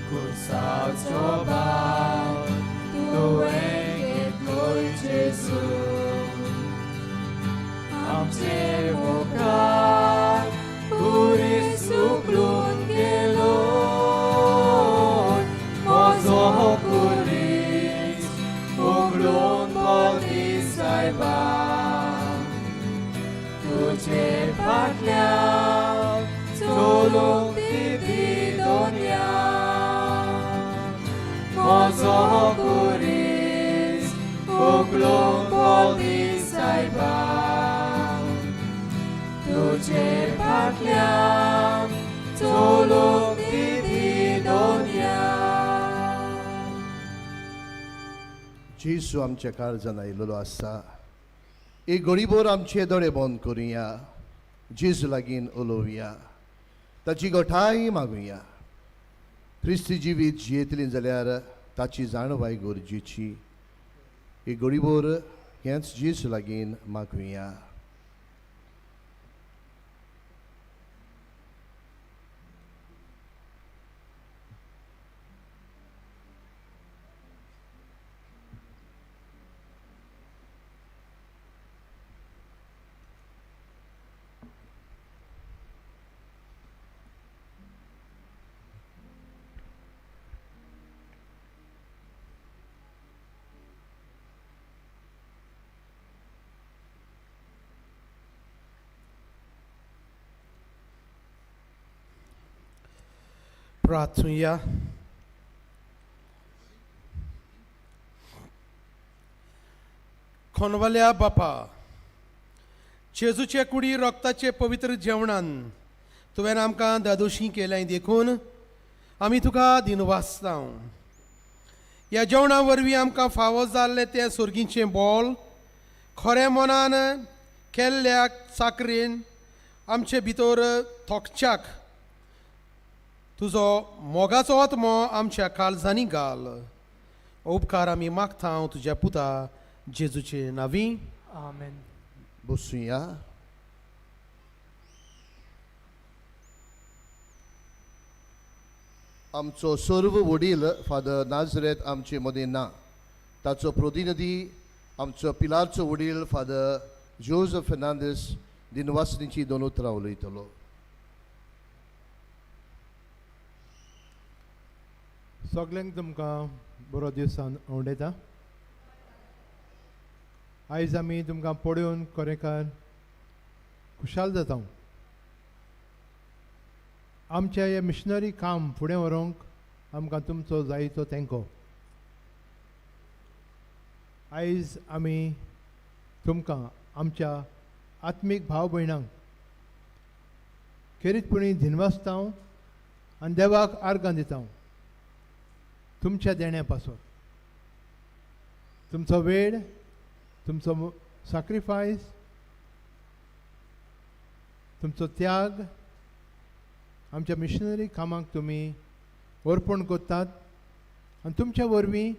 Kursațo ba तुजे फाटल्यान चलूंक दिती दोनया. म्हजो कुरीस उगडूंक बोल सायबा, तुजे फाटल्यान चलूंक दिती दोनया. जेजू आमच्या काळजान आयिल्लो आसा. एक घडीभर आमचे दोळे बंद करुया, जेजू लागीं उलोवया, ताची गोठाय मागुया. क्रिस्ती जिवीत जियेतली जाल्यार ताची जाणवाय गरजेची. एक घडीभर हेंच जेजू लागीं मागुया. प्रार्थुया. खोनवाल्या बापा, जेजूचे कुडी रक्ताचे पवित्र जेवणान तुवें आमकां दादोशी केल्याय देखून आमी तुका दिनवासता. ह्या जेवणा वरवीं आमकां फावो जाल्लें तें सोर्गीचें बोल खरें मनान केल्ल्या चाकरेन आमचे भितर थोकच्याक तुजो मोगाचो आत्मो आमच्या काळजांनी घाल. उपकार आमी मागता हांव तुज्या पुता जेजूचे नांवी. आमेन. बसुया. आमचो सर्व वडील फादर नाजरेत आमचे मदीं ना. ताचो प्रतिनिधी आमचो पिलारचो वडील फादर जोजफ फेर्नांदीस दिनवासनीची दोन उतरां उलयतलो. सगल्यांक तुमकां बरो दीस आवडटा. आयज आमी तुमकां पळोवन खरेखर खुशाल जाता. आमचें हें मिशनरी काम फुडें व्हरूंक आमकां तुमचो जायतो तेंको. आयज आमी तुमकां आमच्या आत्मीक भाव भयणांक खेरीतपणी दिनवासता आनी देवाक आर्गां दिता तुमच्या देण्या पासत. तुमचो वेळ, तुमचो साक्रिफायस, तुमचो त्याग आमच्या मिशनरी कामाक तुमी अर्पण करतात आनी तुमच्या वरवीं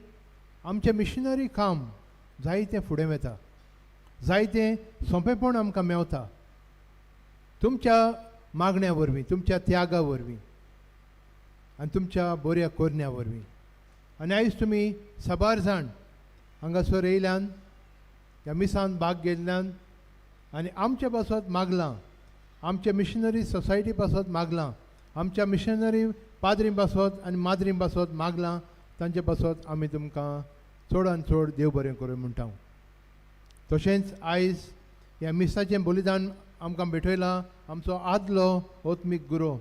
आमचें मिशनरी काम जायतें फुडें वता, जायतें सोंपेपण आमकां मेवता तुमच्या मागण्या वरवीं, तुमच्या त्यागा वरवीं आनी तुमच्या बऱ्या करण्या वरवीं. आनी आयज तुमी साबार जाण हांगासर येयल्यान, ह्या मिसान भाग घेतल्यान आनी आमचे पासत मागलां, आमच्या मिशनरी सोसायटी पासत मागलां, आमच्या मिशनरी पाद्री पासत आनी माद्री पासत मागलां, तांचे पासत आमी तुमकां चडान चड देव बरें करूं म्हणटा. तशेंच आयज ह्या मिसाचें बलिदान आमकां भेटयलां आमचो आदलो आत्मीक गुरू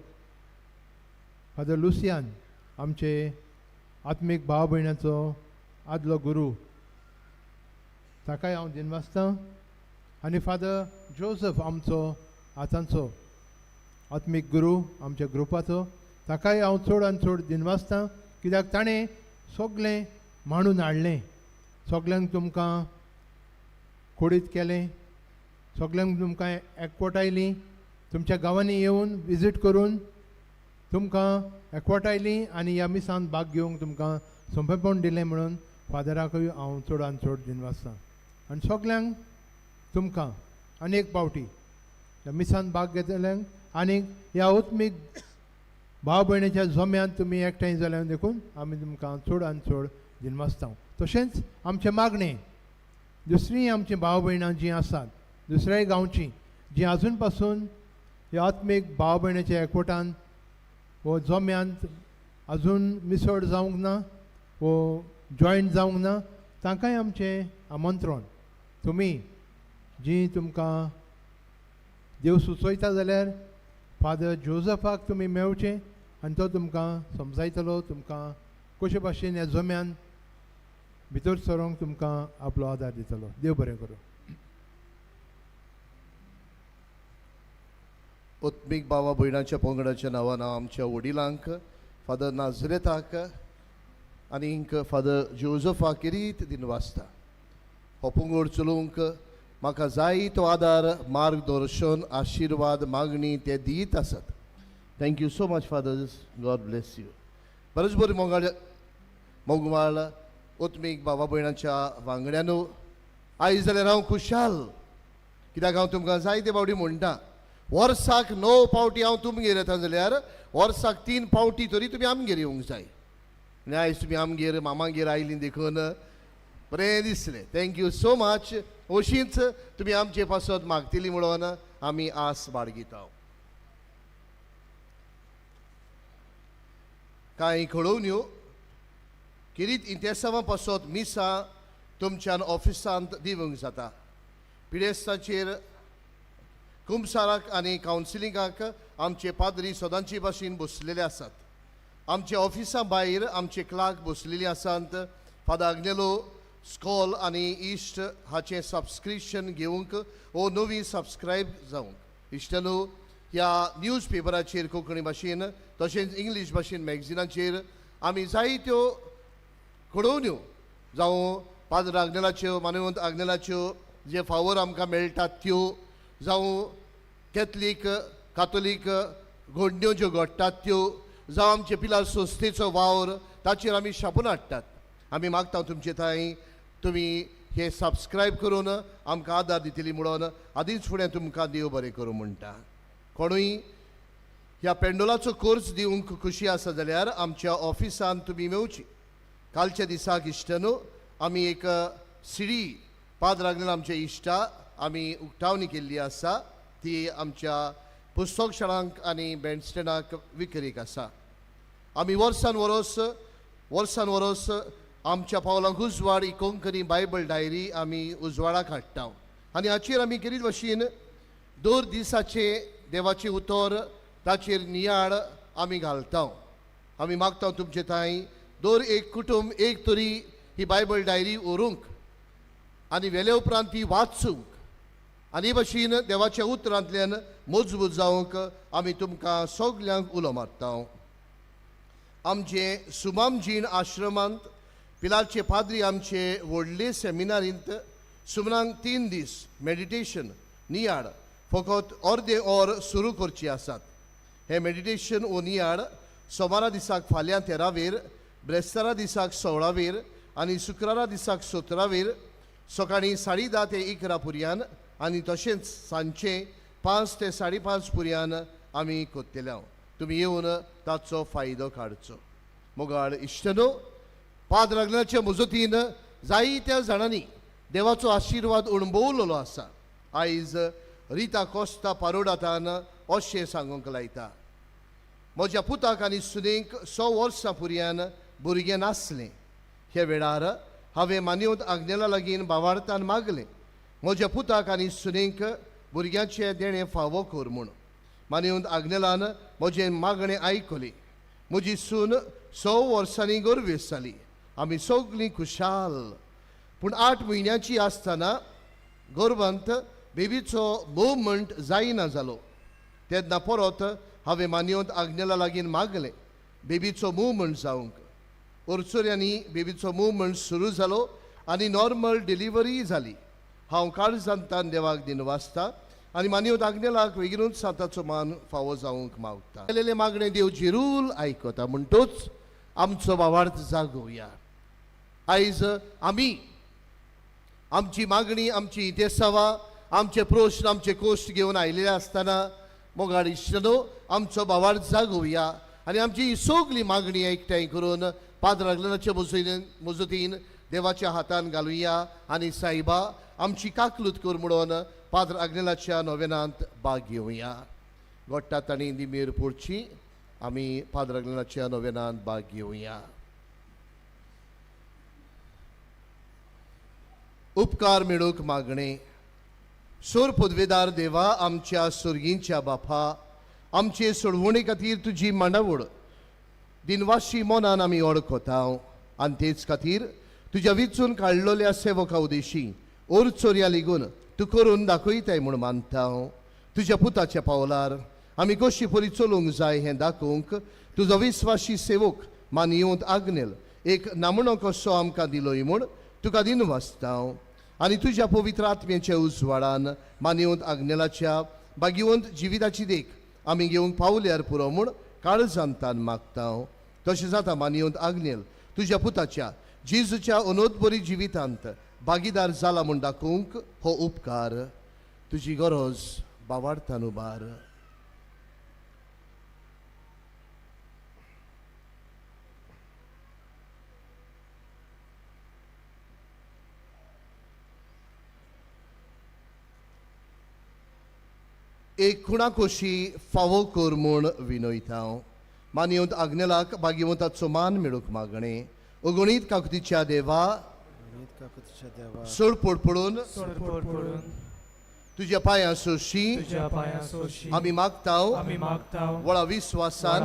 फादर लुसियान, आमचे आत्मीक भाव भयणाचो आदलो गुरू, ताकाय हांव दिनवासता. आनी फादर जोजफ आमचो आतांचो आत्मीक गुरू आमच्या ग्रुपाचो, ताकाय हांव चड आनी चड दिनवासता कित्याक ताणें सगळें मांडून हाडलें, सगल्यांक तुमकां खोडीत केलें, सगल्यांक तुमकां एकवटायलीं, तुमच्या गांवांनी येवन विजीट करून तुमकां एकवटायलीं आनी ह्या मिसान भाग घेवंक तुमकां सोंपेपण दिलें म्हणून फादराकूय हांव चड आनी चड दिनवासता. आनी सगल्यांक तुमकां आनी एक पावटी ह्या मिसान भाग घेतल्यांक आनी ह्या आत्मीक भाव भयणीच्या जम्यांत तुमी एकठांय जाल्या देखून आमी तुमकां चड आनी चड दिनवासता. तशेंच आमचें मागणें दुसरीं आमचीं भाव भयणां जीं आसात दुसऱ्याय गांवचीं जीं आजून पासून ह्या आत्मीक भाव भयणीच्या एकवटान वो जम्यांत आजून मिसळ जावंक ना वो जॉयंट जावंक ना, तांकांय आमचें आमंत्रण, तुमी जीं तुमकां देव सुचयता जाल्यार फादर जोजफाक तुमी मेवचें आनी तो तुमकां समजायतलो, तुमकां कशे भाशेन ह्या जम्यान भितर सरोंक तुमकां आपलो आदार दितलो. देव बरें करूं. आत्मीक बाबा भयणाच्या पंगडाच्या नांवान हांव आमच्या वडिलांक फादर नाजरेताक आनीक फादर जोजफाक किरीत दिनवासता. हो पंगड चलोवंक म्हाका जाय तो आदार, मार्गदर्शन, आशिर्वाद, मागणी ते दीत आसात. Thank you so much fathers, God bless you. बरेंच बरें मोगाळ मोगमाळ आत्मीक बाबा भयणाच्या वांगड्यानो, आयज जाल्यार हांव खुशाल कित्याक हांव तुमकां जायते फावटी म्हणटा, वर्साक 9 फावटी हांव तुमगेर येता जाल्यार वर्साक 3 फावटी तरी तुमी आमगेर येवंक जाय. आनी आयज तुमी आमगेर मामागेर आयलीं देखून बरें दिसलें. Thank you so much. अशींच तुमी आमचे पासत मागतली म्हणून आमी आस बाळगिता. कांय कळोवण्यो किरीत इंतेसांवा पासत मिसां तुमच्यान ऑफिसांत दिवंक जाता. पिडेस्ताचेर कुमसाराक आनी कावन्सिलिंगाक आमचे पाद्री सदांचे भाशेन बसलेले आसात. आमच्या ऑफिसा भायर आमचे क्लार्क बसलेले आसात. फादर आग्नेलो स्कॉल आनी इश्ट हाचें सबस्क्रिप्शन घेवंक वो नवी सबस्क्रायब जावंक. इश्टानो, ह्या न्यूज पेपराचेर कोंकणी भाशेन तशेंच इंग्लीश भाशेन मॅगझिनाचेर आमी जायत्यो घडोवण्यो जावं पाद्र आग्नेलाच्यो, मानवंत आग्नेलाच्यो जे फावोर आमकां मेळटात त्यो, जावं कॅथलीक कातोलीक घडण्यो ज्यो घडटात त्यो, जावं आमचे पिलार संस्थेचो वावर ताचेर आमी छापून हाडटात. आमी मागता तुमचे थंय तुमी हे सबस्क्रायब करून आमकां आदार दितली म्हणून आदींच फुडें तुमकां देव बरें करूं म्हणटा. कोणूय ह्या पेंडोलाचो कोर्स दिवंक खुशी आसा जाल्यार आमच्या ऑफिसान तुमी मेवची. कालच्या दिसाक इश्टनो आमी एक सिडी पाद्र आग्नेल आमच्या इश्टा आमी उक्तावणी केल्ली आसा. ती आमच्या पुस्तक शाळांक आनी बँडस्टँडाक विक्रीक आसा. आमी वर्सान वर्स आमच्या पावलांक उजवाड ही कोंकणी बायबल डायरी आमी उजवाडाक हाडटा आनी हाचेर आमी केरीत भाशेन दर दिसाचें देवाचें उतर ताचेर नियाळ आमी घालता. आमी मागता तुमचे थंय दर एक कुटुंब एक तरी ही बायबल डायरी व्हरूंक आनी वेले उपरांत ती वाचूंक आनी भाशेन देवाच्या उतरांतल्यान मजबूत जावंक आमी तुमकां सगल्यांक उलो मारता. आमचे सुमाम जीण आश्रमांत पिलारचे पाद्री आमचे व्हडले सेमिनारींत सुमनांक 3 दीस मेडिटेशन नियाळ फकत अर्दे or सुरू करची आसात. हें मेडिटेशन ओ नियाळ सोमारा दिसाक फाल्यां 13 वेर, ब्रेस्तारा दिसाक 16 वेर आनी शुक्रारा दिसाक 17 वेर सकाळीं 10:30 ते 11 पुरयान आनी तशेंच सांजचे 5 ते 5:30 पुरयान आमी कोत्तले. तुमी येवन ताचो फायदो काडचो. मोगाळ इश्टनो, पाद्र आग्नेलाचे मजतीन जायत्या जाणांनी देवाचो आशिर्वाद अणभवलेलो आसा. आयज रिता कोस्ता पारोडातान अशें सांगूंक लायता, म्हज्या पुताक आनी सुनेक 100 वर्सां पुरयान भुरगें नासलें. ह्या वेळार हांवें मान्यवंत आग्नेला लागीं बावार्थान मागलें, म्हज्या पुताक आनी सुनेक भुरग्यांचें देणें फावो कर म्हूण. मान्यवंत आग्नेलान म्हजें मागणें आयकलें. म्हजी सून 100 वर्सांनी गर्वेस जाली. आमी सगलीं खुशाल. पूण 8 म्हयन्याची आसतना गर्भांत बेबीचो मुवमेंट जायना जालो. तेन्ना परत हांवें मान्यवंत आग्नेला लागीं मागलें बेबीचो मुवमेंट जावंक. ओरचोऱ्यांनी बेबीचो मुवमेंट सुरू जालो आनी नॉर्मल डिलिव्हरीय जाली. हांव काळजांतान देवाक दिनवासता आनी मान्यवंत आग्नेलाक वेगीनूच सांताचो मान फावो जावंक मागता. केलेलें मागणें देव जिरूल आयकता म्हणटूच आमचो भावार्थ जागोवया. आयज आमी आमची मागणी, आमची इतेसावां, आमचे प्रश्न, आमचे कोश्ट घेवन आयिल्ले आसतना मोगाळ इश्टनो आमचो भावार्थ जागोवया आनी आमची ही सगली मागणी एकठांय करून पाद्र आग्नेलाचे मजतीन देवाच्या हातान घालुया आनी सायबा आमची काकलूत कर म्हणून पाद्र आग्नेलाच्या नोवेनांत भाग घेवया. गोडटा तांणी दिमेर पोडची आमी पाद्र आग्नेलाच्या नोवेनांत भाग घेवया. उपकार मेळूंक मागणें. सोर पदवेदार देवा, आमच्या सुर्गींच्या बापा, आमचे सोडवणे खातीर तुजी मांडावळ दिनवाशी मनान आमी ओळखता आनी तेच खातीर तुज्या विचून काडलेल्या सेवका उदेशी ओर चोरया लिगून तूं करून दाखयताय म्हूण मानता. तुज्या पुताच्या पावलार आमी कशी परी चलूंक जाय हें दाखोवंक तुजो विस्वाशी सेवक मानयेवंत आग्नेल एक नामणो कसो आमकां दिलोय म्हूण तुका दिनवासता. आनी तुज्या पवित्र आत्म्याच्या उजवाडान मानयेवंत आग्नेलाच्या भाग्यवंत जिविताची देख आमी घेवंक पावल्यार पुरो म्हूण काळजांतान मागता. तशें जाता मानयेवंत आग्नेल तुज्या पुताच्या जेजूच्या अनोदबरी जिवितांत भागीदार जाला म्हूण दाखोवंक हो उपकार तुजी गरज बावाडतान उबार. एक खुणा खोशी फावो कर म्हूण विनयता. मानयेवंत आग्नेलाक भाग्यवंताचो मान मेळूंक मागणें. अगणीत काकुतीच्या देवा, सोडपोड पडून तुज्या पांयां सोशी आमी मागता. वळा विस्वासान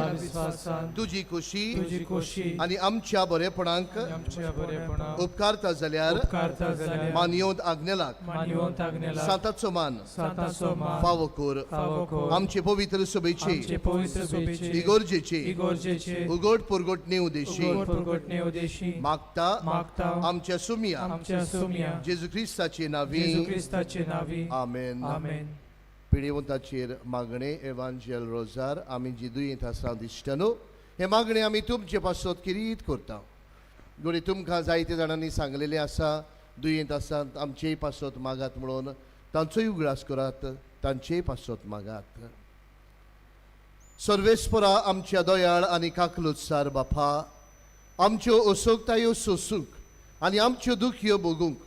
तुजी खोशी आनी आमच्या बरेपणाक उपकारता जाल्यार मानयेवंत आग्नेलाक सांताचो मान फावो कर. आमचे पवित्र सभेचे इगोर्जेचे उगड पुरगोटणे उदेशी मागता आमच्या सुमिया जेजू क्रिस्ताचे नावी. आमेन. पिडेवंताचेर मागणें एवांजेल रोजार आमी जी दुयेंत आसा दिश्टा न्हू, हे मागणें आमी तुमचे पासत किरीत करता. घडये तुमकां जायते जाणांनी सांगलेलें आसा दुयेंत आसा आमचेय पासत मागात म्हणून, तांचोय उगडास करात, तांचेय पासत मागात. सर्वेस्परा आमच्या दयाळ आनी काकलुत्सार बापा, आमच्यो असोगतायो सोसूंक आनी आमच्यो दुखयो भोगूंक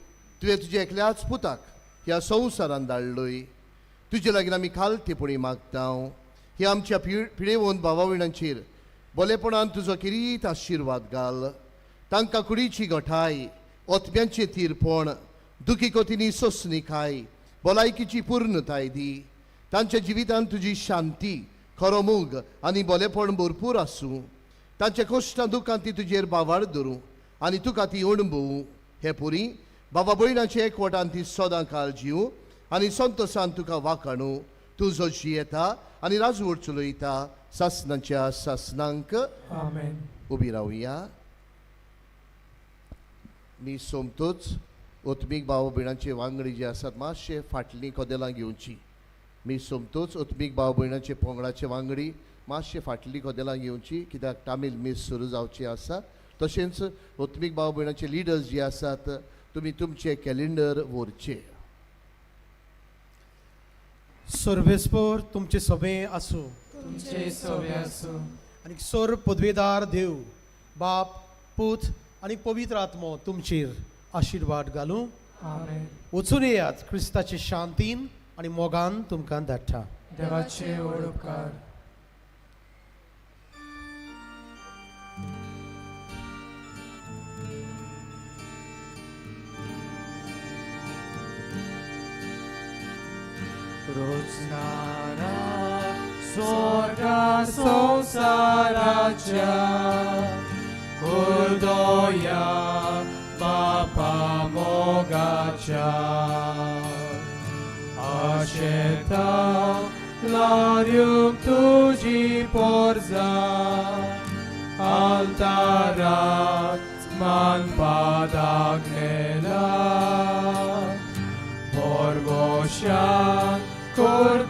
तुवें तुज्या एकल्याच पुताक ह्या संवसारान धाडलोय. तुजे लागीं आमी खालतेपणी मागता. ह्या आमच्या पिडेवंत भावा भयणांचेर बोलेपणान तुजो किरीत आशिर्वाद घाल. तांकां कुडीची गठाय, ओतम्यांचें तीरपण, दुखी कोतींनी सोंसणीकाय, भलायकीची पूर्णताय दी. तांच्या जिवितांत तुजी शांती, खरो मोग आनी बोलेपण भरपूर आसूं. तांच्या कश्टां दुखांत ती तुजेर बावाड धरूं आनी तुका ती अणभवूं. हे पुरी बाबा भयणाचे एकवटान ती सदां काळ जीव आनी संतोसान तुका वाखाणू. तूं जो जियेता आनी राजवट चलयता सासनाच्या सासनांक. आमेन. उबी रावया. मी सोमतोच ओतमीक भाव भयणाचे वांगडी जे आसात मातशे फाटलीं कदेलां घेवची. मी सोमतोच ओतमीक भाव भयणाचे पोंगडाचे वांगडी मातशे फाटलीं कदेलां घेवची, कित्याक तामील मीस सुरू जावची आसा. तशेंच ओतमीक भाव भयणाचे लिडर्स जे आसात तुमी तुमचे कॅलेंडर व्हरचे. सर्वेस्पर तुमचे सभे आसूं. तुमचे सभे आसूं. आनी सोर पदवेदार देव बाप पूत आनी पवित्र आत्मो तुमचेर आशिर्वाद घालूं. आमेन. वचून येयात क्रिस्ताचे शांतीन आनी मोगान तुमकां धाडटा. देवाचे व्हड उपकार. रोजनारा स्वर्गा संसाराच्या कुर्दोया बापा मोगाच्या आशेता लार्यूंक तुजी पोरजा आल्तारात मानपादाग्नेला बोरबोशान कोर